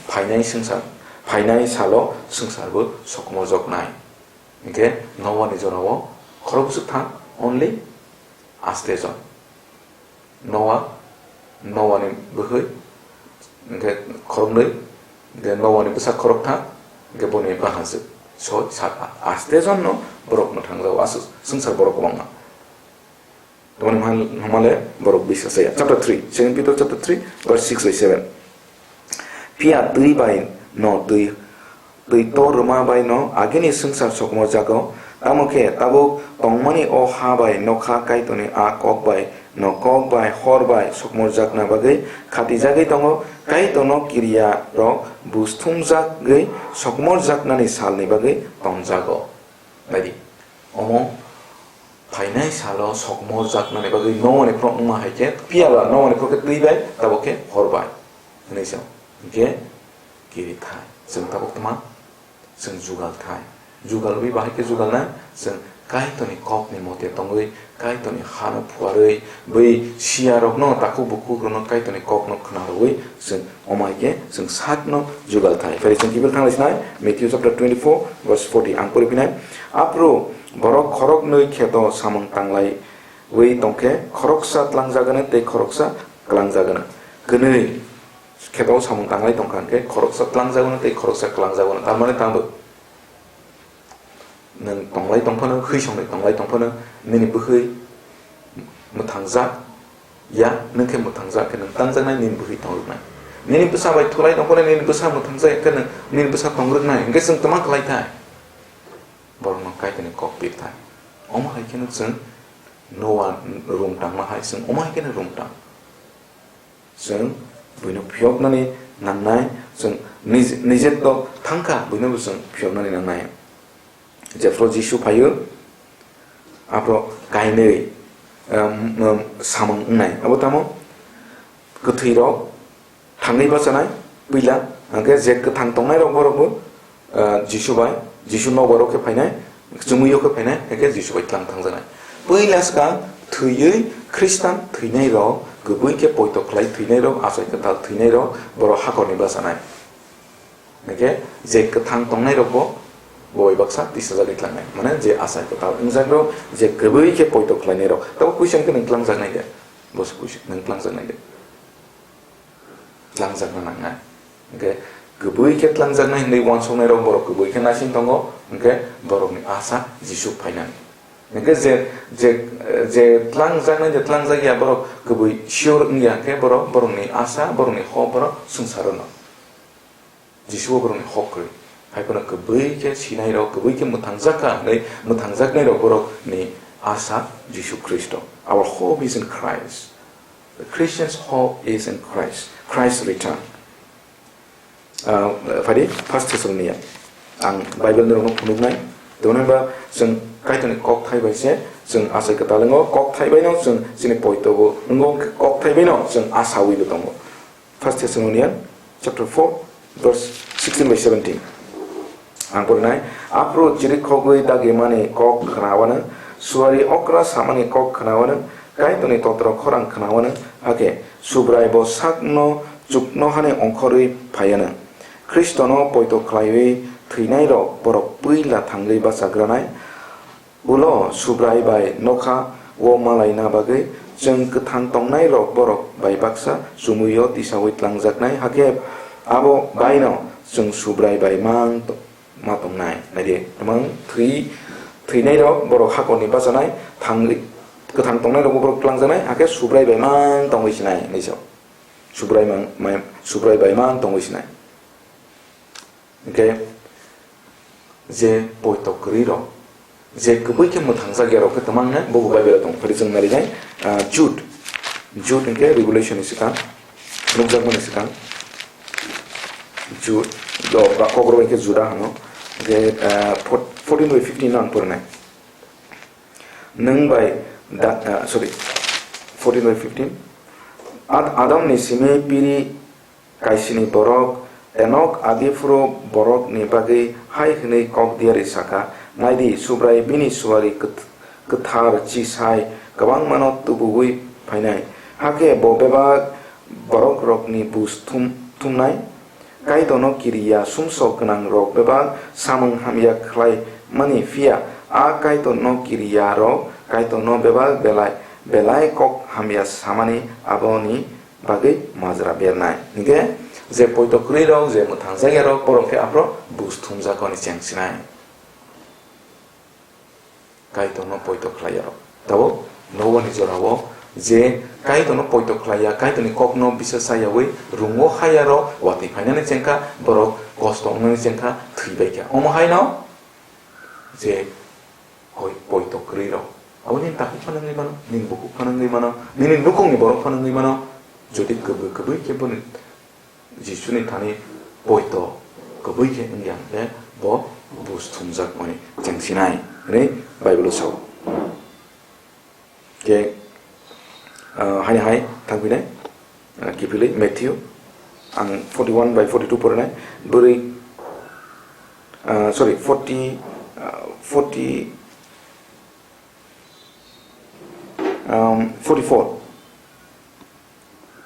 phainai swngchar, phainai salo swngchar bo sokomorjoknai. Hwnkhe Noani jorao khorok bwswk thang, only aste jon. Noa, Noani bwkhwi, hwnkhe khoroknwi, hwnkhe Noani bwsa khoroktham, hwnkhe boni bahaswk soi sat, aste jonno borok mwthangjago, aswk swngchar borok kwbangma. Tamoni hwnmale borok bisas ya. Chapter three, Second Peter chapter three, verse six by seven. Phiya twi bai no twi, twi to rwma bai no agini swngchar sokomorjago. Tamo khe tabuk tongmani o ha bai nokha Kaitorni a kok bai no kok bai hor bai sokomorjakna bagwi khatijagwi tongo. Kaitorno kiriya rok bus thumjagwi sokomorjaknani salni bagwi tongjago. Naidi, omo phainai salo sokomorjaknani bagwi Noani phoro wngma hai khe, phiya ba Noani phoro khe twi bai, tabuk khe hor bai hwnwi sa. Hwnkhe kiri thai. Chwng tabuk tma? Chwng jugal thai. Jugal wi bahai khe jugalnai, chwng Kaitorni kokni mote tongwi, Kaitorni hano phuarwi, bai siyarokno, takhuk bukhukrokno Kaitorni kokno khna rwui, chwng omo hai khe chwng sakno jugal thai. Phai chwng kiphil thang lai sinai, Matthew chapter twenty-four, verse forty. Ang pori phinai, aphuru borok khoroknwi kheto samung tanglaiwi tongkhe, khoroksa tlangjagano tei khoroksa klangjagano. Kwnwi kheto samung tanglai tongkha hwnkhe, khoroksa tlangjagano tei khoroksa klangjagano. Tamani tangbo? Nwng tonglai tongphano, hwisongni tonglai tongphano, nini bwkhwi mwthangjak ya, nwng khe mwthangjak khe nwng tangjaknai, nini bwkhwi tongrwknai. Nini bwsa bai thulai tongphano, nini bwsa mwthangjak ya khe nwng nini bwsa tongrwknai, hwnkhe chwng tma khlai thai? Borokno Kaitorni kok pir thai. Omo hai kheno chwng Noa rung tangma hai chwng omo hai kheno rung tang. Chwng buino phiyoknani nangnai, chwng nij-, nijer to thangkha, buinobo chwng phiyoknani nangnai. Jephru Jisu phaio, aphro kainwi, um, um, samung wngnai. Abo tamo? Kwthwirok thangwi bachanai, puila, hwnkhe je kwthang tongnairok borokbo, ah, Jisu bai, Jisu nobar o khe phainai, chumui o khe phainai, hwnkhe Jisu bai tlang thangjaknai. Puila swkang thwiwi Khristan thwinairok, kwbui khe poito khlai thwinairok, achai kwtal thwinairok, borok hakorni bachanai. Hwnkhe je kwthang tongnairokbo bo bai baksa tisajagwi tlangnai. Mane je achai kwtal wngjakrok, je kwbui khe poito khlainairok, tabo kuisa hwnkhe nwng tlangjaknai de? Bo se kuisa nwng tlangjaknai de? Tlangjakna nangnai. Hwnkhe kwbui khe tlangjaknai hwnwi uansuknairok borok kwbui khe naising tongo, hwnkhe borokni asa Jisu phainani. Hwnkhe je, je, je tlangjaknai, je tlangjak ya, borok kwbui sure wngya, hwnkhe borok, borokni asa, borokni hope borok swngcharo no. Jisubo borokni hope kwrwi. Hai phano kwbui khe sinairok, kwbui khe mwthangjak kha hwnwi mwthangjaknairok borokni asa Jisu Khristo. Our hope is in Christ. The Christian's hope is in Christ, Christ's return. Ah, phadi, First Thessalonians. Ang Bible norokno phunuknai. Tei hwnba chwng Kaitorni kokthai bai se chwng achai kwtal wngo, kokthai bai no chwng chini poito bo wngo, kokthai bai no chwng asawi bo tongo. First Thessalonians chapter four, verse sixteen by seventeen. Ang porinai, aphuru chirikhogwi dagimani kok khnawano, suari okra samani kok khnawano, Kaitorni totro khorang khnawano, hakhe Subrai bo sakno chuknohani ongkhorwi phaiano. Khristono poito khlaiwi thwinairok borok puila thangwi bachagranai. Ulo Subrai bai nokha o malaina bagwi chwng kwthang tongnairok borok bai baksa chumui-o tisaui tlangjaknai, hakhe abo baino chwng Subrai bai mang to-, ma tongnai. Naidi, tamang thwi-, thwinairok borok hakorni bachanai, thangwi, kwthang tongnairokbo borok tlangjaknai, hakhe Subrai bai mang tongwi sinai, hinwi sao. Subrai mang, mai-, Subrai bai mang tongwi sinai. Hwnkhe je poito kwrwi rok, je kwbui khe mwthangjak ya rok khe twmang nai, bobo Bible o tongo. Phari chwng nari nai, ah, Jude. Jude hwnkhe Revelation ni swkang, nukjakmani swkang. Jude, o, ba, kokrok bai khe Juda hano. Hwnkhe, ah, four-, fourteen by fifteen no ang porinai. Nwng bai da-, ah, sorry, fourteen by fifteen. Ad-, Adamni simi piri kaisini borok Enok adi phuru borokni bagwi hai hwnwi kok diari sa kha, "Nai di, Subrai bini suari kwth-, kwthar chisai kwbangmano tubuwi phainai, hakhe bo bebak borokrokni buj thum-, thumnai." Kaitorno kiri ya sumsok gwnangrok bebak samung hamya khlaimani, phiya a Kaitorno kiri yarok Kaitorno bebak belai belai kok hamya samani aboni bagwi majra bernai. Hinkhe je poito kwrwirok, je mwthangjakya rok, borok khe aphro buj thumjak hwnwi chengsinai. Kaitorno poito khlai yarok. Tabuk Noani jorao je Kaitorno poito khlai ya, Kaitorni kokno bisa sa yaui rungo hai yarok watwi phainani chengkha, borok kosto wngnani chengkha, thwi bai kha. Omo haino je hoi poito kwrwirok, abo nini takhuk phano wngwi mano, nini bukhuk phano wngwi mano, nini nukhungni borok phano wngwi mano, jodi kwbwi kwbwi khe boni Jisuni thani poito kwbwi khe wngya hwnkhe bo buj thumjak hwnwi chengsinai hwnwi Bible-o sao. Khe, ah, haini hai thangphinai, ah, kiphilwi Matthew, ang forty one by forty two porinai, bwrwi, ah, sorry, forty, ah, forty, um, forty four.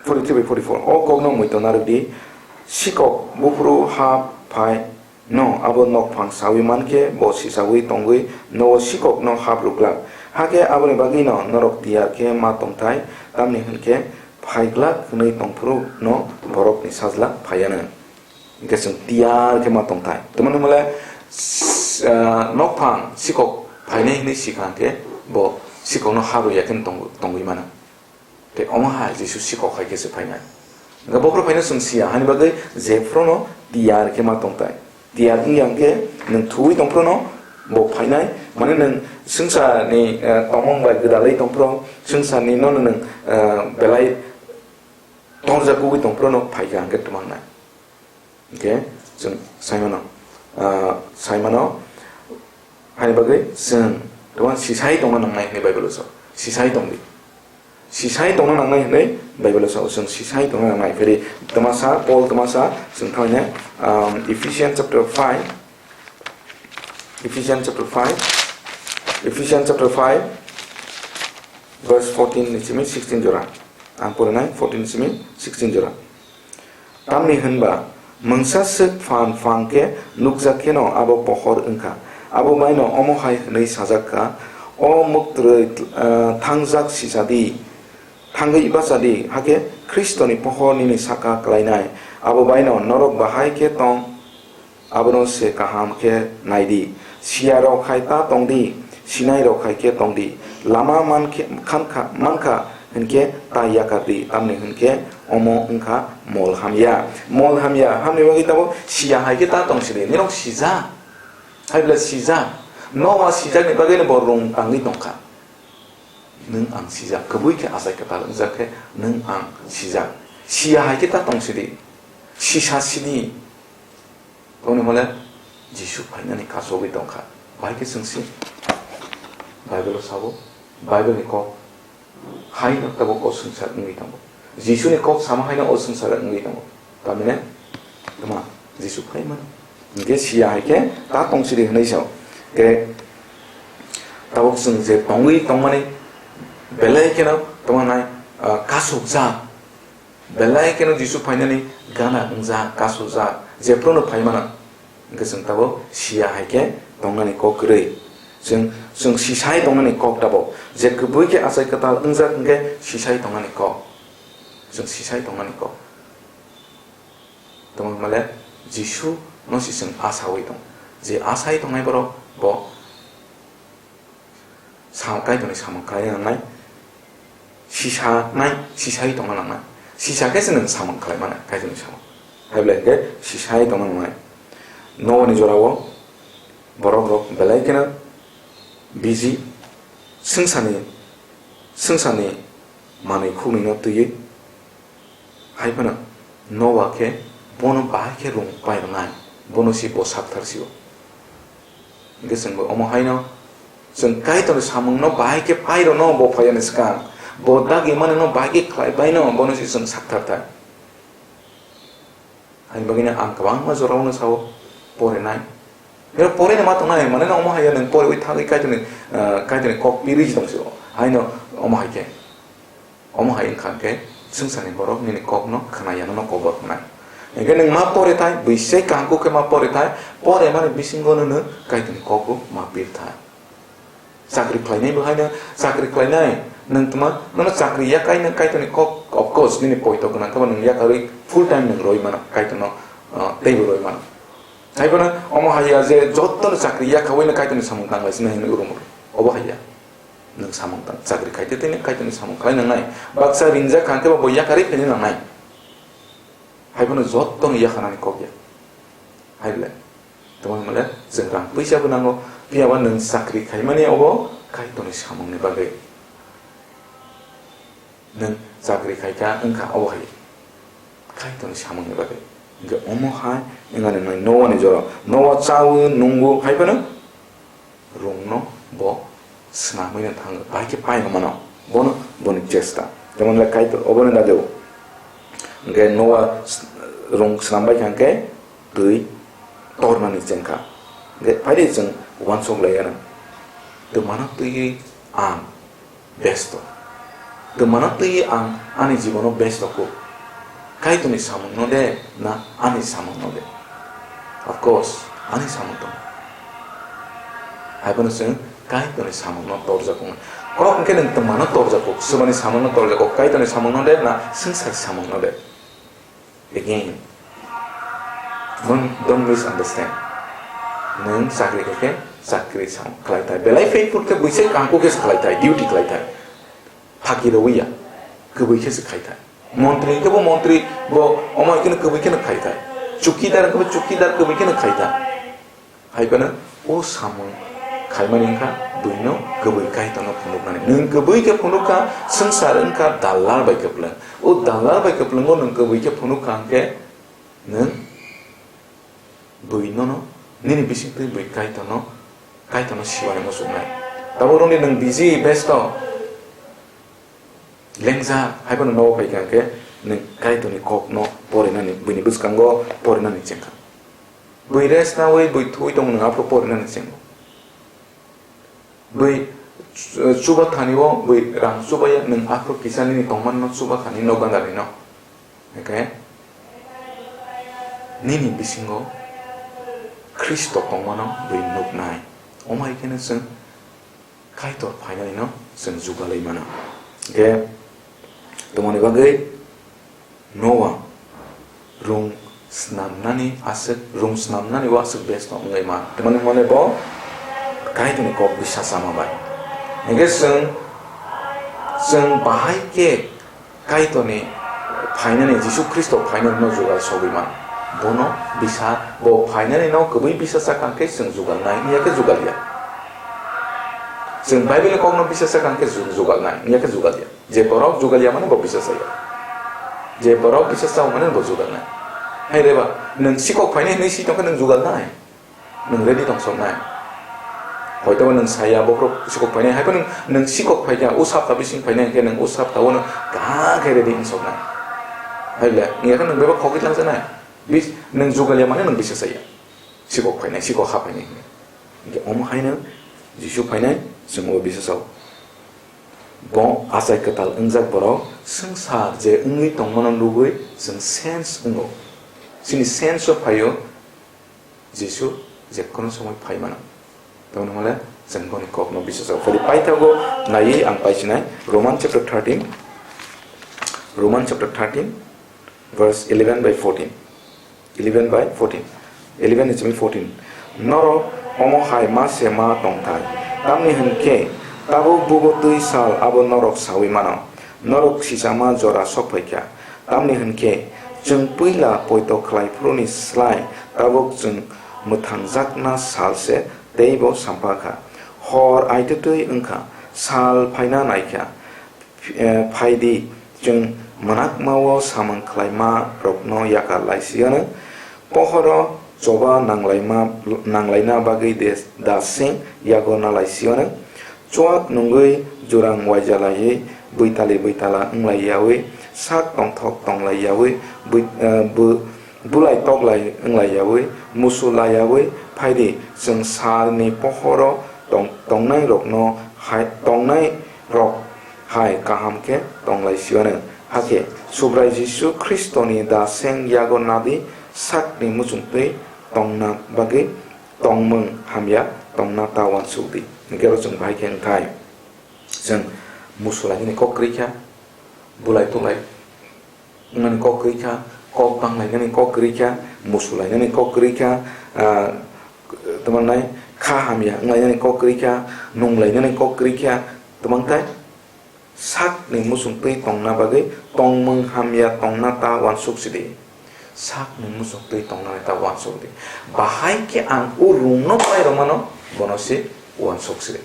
Forty three by forty four. O kokno muitu narwk di, "Sikok buphuru hap phai no, abo nokphang saui man khe bo sisaui tongwi nogo sikokno hap rwglak. Hakhe aboni bagwino norok tiyar khe ma tongthai, tamni hwn khe phaiglak hwnwi tongphuru no borokni sajla phaianw." Hinkhe chwng tiyar khe ma tongthai. Tamoni hwnle, s-, ah, nokphang sikok phainai hwnwi sikha hwnkhe bo sikokno hap rwya khe tong-, tongwi mano. Tei omo hai Jisu sikok hai khe se phainai. Hwnkhe bophuru phaino chwng siya, hani bagwi jephruno tiyar khe ma tongthai. Tiyar wngya hwnkhe nwng thuwi tongphruno bo phainai, mane nwng swngcharni, eh, tongmung bai gwdalwi tongphru, swngcharni nono nwng, eh, belai torjak wngwi tongphruno phaikha hwnkhe twmangnai. Hwnkhe chwng sai mano, ah, sai mano, haini bagwi chwng tongma sisai tongna nangnai hwnwi Bible-o sao. Sisai tong di. Sisai tongna nangnai hwnwi Bible-o sao. Chwng sisai tongna nangnai. Phiri twmasa, Paul twmasa chwng thaino, um, Ephesians chapter five, Ephesians chapter five, Ephesians chapter five, verse fourteen ni simi sixteen jora. Ang porinai fourteen ni simi sixteen jora. Tamni hwnba mungsa swk phan phang khe nukjak kheno abo pohor wngkha. Abo baino omo hai hwnwi sajak kha, "O muktrwi, eh, thangjak sisa di, thangwi bacha di, hakhe Khristoni pohor nini saka klainai." Abo baino norok bahai khe tong, abono se kaham khe nai di. Siya rok hai ta tong di, sinai rok hai khe tong di. Lama man khe, khan kha, man kha hwn khe ta yakar di, tamni hwn khe omo wng kha mol hamya. Mol hamya, hamni bagwi tabuk siya hai khe ta tong sidi, nirok sijak. Hai bwlai sijak. Noa sijakni bagwino bo rung tangwi tong kha. Nwng ang sijak, kwbwi khe achai kwtal wngjak khe nwng ang sijak. Siya hai khe ta tong sidi, sisa sidi. Tongni hwnle Jisu phainani kasogwi tongkha. Bahai khe chwng si Bible-o sabo, Bible-ni kok haino tabuk o swngchar wngwi tongo. Jisuni kok sama haino o swngchar wngwi tongo. Tamni hwnle tma Jisu phaimano. Hinkhe siya hai khe ta tong sidi hwnwi sao. Khe tabuk chwng je tongwi tongmani belai kheno tongma nai, ah, kasukjak. Belai kheno Jisu phainani gana wngjak, kasukjak, jephruno phaimano. Hwnkhe chwng tabuk siya hai khe tongnani kok kwrwi. Chwng, chwng sisai tongnani kok tabuk. Je kwbwi khe achai kwtal wngjak hwnkhe sisai tongnani kok. Chwng sisai tongnani kok. Tamo hwnmale Jisu no si chwng asaui tong. Je asai tongnai borok bo Sa-, Kaitorni samung khlai nangnai, sisa nai, sisai tongna nangnai. Sisa khe se nwng samung khlai mano, Kaitorni samung. Hai belai khe sisai tongna nangnai. Noani jorao borok rok belai kheno busy, swngcharni, swngcharni manwi khuknwino twiwi. Hai phano Noa khe bono bahai khe rung pai rwnai, bono si bo sakthar sio. Hwnkhe chwngbo omo haino chwng Kaitorni samungno bahai khe pai rwno bo phaiyani swkang, Bo dagi mani no bagi khlai bai no bono se chwng sakthar thai. Haini bagwi no ang kwbangma jorao no sao porinai. Pero porinai ma tongnai, mane no omo hai ya nwng poriwi thangwi Kaitorni, ah, Kaitorni kok piri tong sio. Haino omo hai khe. Omo hai wngkha khe swngcharni borok nini kokno khna ya, nono kokbo khwnai. Hinkhe nwng ma pore thai, bwsai kaham khe ma pore thai, pore mani bisingo no nwng Kaitorni kokbo ma pir thai. Chakri khlainai bo haino chakri khlainai, nwng tma, nono chakri yakai nwng Kaitorni kok, of course, nini poito gwnang khe bo nwng yakarwi full time nwng roi mano, Kaitorno, uh, teibo roi mano. Haiphano omo hai ya je jotono chakri yakawi no Kaitorni samung tanglai sino hinwi urum rw. Obo hai ya. Nwng samung tang, chakri khai te tei nwng Kaitorni samung khlai nangnai. Baksa ringjak kha khe bo bo yakarwi khaina nangnai. Haiphano jotono yakhanani kok ya. Hai belai. Tamo hwnmale chwng rang puisa bo nango. Phiya ba nwng chakri khaimani obo Kaitorni samungni bagwi. Nwng chakri khai kha wng kha obo hai. Kaitorni samungni bagwi. Hinkhe omo hai wngani nai Noah ni jora. Noah chawi nungo hai phano rungno bo swnamwi no thango. Bahai khe pai no mano. Bono boni chesta. Jemon le Kaitor oboni dageo. Hinkhe Noah s-, rung swnam bai kha hinkhe twi tornani chengkha. Hinkhe phaidi chwng uansuk lai gana. Twmano twiwi ang besto. Twmano twiwi ang ani jibono besto kuk. Kaitorni samungno de na ani samungno de? Of course, ani samung tong. Haiphano chwng Kaitorni samungno torjakgo. Kok hwnkhe nwng twmano torjakgo, swbani samungno torjakgo, Kaitorni samungno de na swngchar samungno de? Again, don't, don't misunderstand. Nwng chakri khe khe chakri sam khlai thai. Belai faithful khe buisai kangku khe se khlai thai, duty khlai thai. Phagi rwwi ya, kwbwi khe se khai thai. Montri khe bo montri, bo omo khe kwbwi khe khai thai. Chukidar khe bo chukidar kwbwi khe khai thai. Hai phano o samung khaimani wngkha buino kwbwi Kaitorno phunuknani. Nwng kwbwi khe phunukha, swngchar wngkha dallar bai kwplwng. O dallar bai kwplwngo nwng kwbwi khe phunukha hwnkhe nwng bui nono, nini bisingtwi bui Kaitorno, Kaitorno siwani muchungnai. Tabuk rwngni nwng busy, besto. Lengjak, hai phano nogo phaikha hwnkhe nwng Kaitorni kokno porinani, buini bwskango porinani chengkha. Bui rest nawi, bui thwi tongmani aphuru porinani chengo. Bui chu-, chuba thani o, bui rang chubaya, nwng aphuru kisa nini tongmanno chuba thani nok gandarino. Hwnkhe nini bisingo Khristo tongmano bui nuknai. Omo hai kheno chwng Kaitor phainani no chwng jugalwi mano. Hwnkhe, tomoni bagwi Noah rung snamnani aswk, rung snamnani o aswk besto wngwi ma. Tamoni hwnmale bo Kaitorni kok bisa sama bai. Hwnkhe chwng, chwng bahai khe Kaitorni phainani, Jisu Khristo phainani no jugal sogwi man. Bono bisa, bo phainani no kwbwi bisa sakha khe chwng jugal nai, wngya khe jugal ya. Chwng Bible ni kokno bisa sakha khe chwng jugal nai, wngya khe jugal ya. Je borok jugal ya mano bo bisa saya. Je borok bisa sao mano bo jugal nai. Hai reba, nwng sikok phainai hwnwi si tongkhe nwng jugal nai. Nwng ready tong sok nai. Hoito ba nwng saya bokhorok sikok phainai, hai phano nwng sikok phaikha, o sapta bising phainai hwnkhe nwng o sapta o no kaham khe ready wng sok nai. Hai le, wngya khe nwng bebak khogwi tlangjaknai. Bis-, nwng jugal ya mano nwng bisa saya. Sikok phainai, sikok ha phainai hwnwi. Hwnkhe omo haino Jisu phainai, chwng o bisa sao. Bo achai kwtal wngjak borok swngchar je wngwi tongmano lubui chwng sense wngo. Chini sense o phaio Jisu je kono somoi phai mano. Tamoni hwnle chwng boni kokno bisa sao. Phai paithago naiwi ang paisinai Roman chapter thirteen, Roman chapter thirteen, verse eleven by fourteen. Eleven by fourteen. Eleven ni simi fourteen. Norok omo hai ma se ma tongthai. Tamni hwn khe tabuk bubo twi sal abo norok saui mano. Norok sisama jora sok phai kha. Tamni hwn khe chwng puila poito khlai phuruni slai tabuk chwng mwthangjakna sal se teibo sampha kha. Hor aitutwi wng kha, sal phaina nai kha. Ph-, eh, phai di, chwng mwnakma-o samung khlaima rokno yakar lai si-o nw, pohoro choba nanglaima, nanglaina bagwi de-, da seng yagorna lai si-o nw, chuak nungwi jurang uaija laiwi bwitali bwitala wnglai yaui, sak tongthok tonglai yaui, bwi-, eh, bu-, bulai toklai wnglai yaui, musu lai yaui phai di, chwng salni pohoro tong-, tongnairokno hai, tongnairok hai kaham khe tonglai siwano. Hakhe Subrai Jisu Khristoni daseng yago nadi sakni muchungtwi tongna bagwi tongmung hamya tongna ta uansuk di. Hwnkhe oro chwng bahai khe wngthai. Chwng musu lainani kok kwrwi kha, bulai tulai wngnani kok kwrwi kha, kok bang lainani kok kwrwi kha, musu lainani kok kwrwi kha, ah, tamo nai kha hamya wng lainani kok kwrwi kha, nung lainani kok kwrwi kha, tamo tai sakni muchungtwi tongna bagwi tongmung hamya tongna ta uansuk sidi. Sakni muchungtwi tongnani ta uansuk di. Bahai khe ang o rungno pai rwmano bono se uansuk sidi.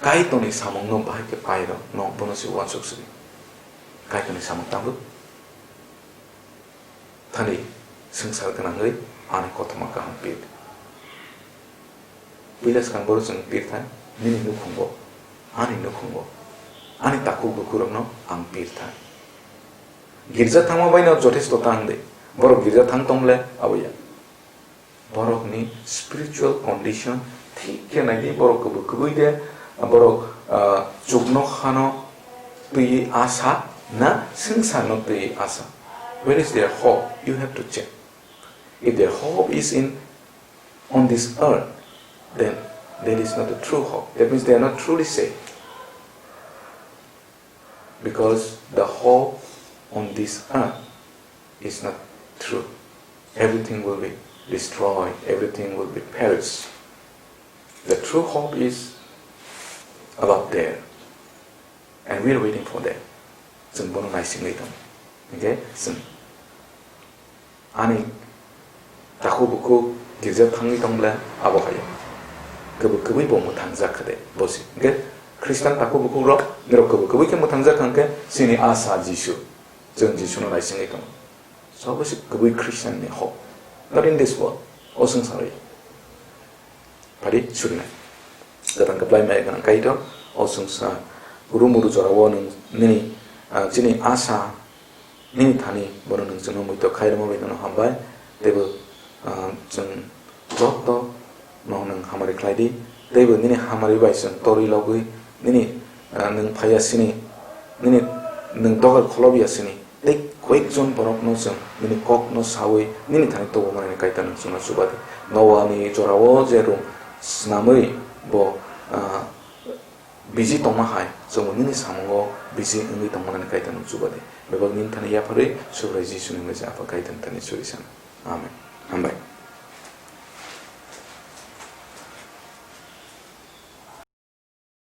Kaitorni samungno bahai khe pai rw, no bono se uansuk sidi. Kaitorni samung tabuk thani swngchar gwnangwi ani kothoma kaham pir. Puila swkang bohrok chwng pir thai, nini nukhungo, ani nukhungo, ani takhuk bukhurokno ang pir thai. Girja thangma baino jothesto ta wng di. Borok girja thang tong le abo ya. Borokni spiritual condition thik khe nai di, borok kwbwi kwbwi de, borok, ah, chuknok hano twiwi asa na swngcharno twiwi asa. Where is their hope? You have to check. If their hope is in, on this earth, then that is not a true hope. That means they are not truly saved. Because the hope on this earth is not true. Everything will be destroyed, everything will be perished. The true hope is above there. And we are waiting for that. Chwng bono naisingwi tongo. Hwnkhe chwng ani takhuk bukhuk girja thangwi tong bwle abo hai. Kwbwi kwbwi bo mwthangjak kha de bosi. Hwnkhe Khristan takhuk bukhuk rok, norok kwbwi kwbwi khe mwthangjak kha hwnkhe chini asa Jisu. Chwng Jisuno naisingwi tongo. Sobo se kwbwi Khristianni hope. Not in this world. O swngcharo ya. Phari surinai. Kwthang kwplai maya gwnang Kaitor. O swngchar. Guru muru jorao nwng nini, ah, chini asa, nini thani bono nwng chwngno muitok khai rwma bai nono hambai. Teibo, ah, chwng joto no nwng hamari khlai di, teibo nini hamari bai chwng torwi logwi, nini, ah, nwng phaiya sini, nini nwng dogar kholob ya sini, tei koyekjon borokno chwng nini kokno sawi nini thani tubu manani Kaitor nwng chwngno chuba di. Noani jorao je rung snamwi bo, ah, bisi tongma hai, chwngbo nini samungo bisi wngwi tongmanani Kaitor nwng chuba di. Bebak nini thani yapharwi Subrai Jisuni mesa Apha Kaitor thani churi sana. Amen. Hambai.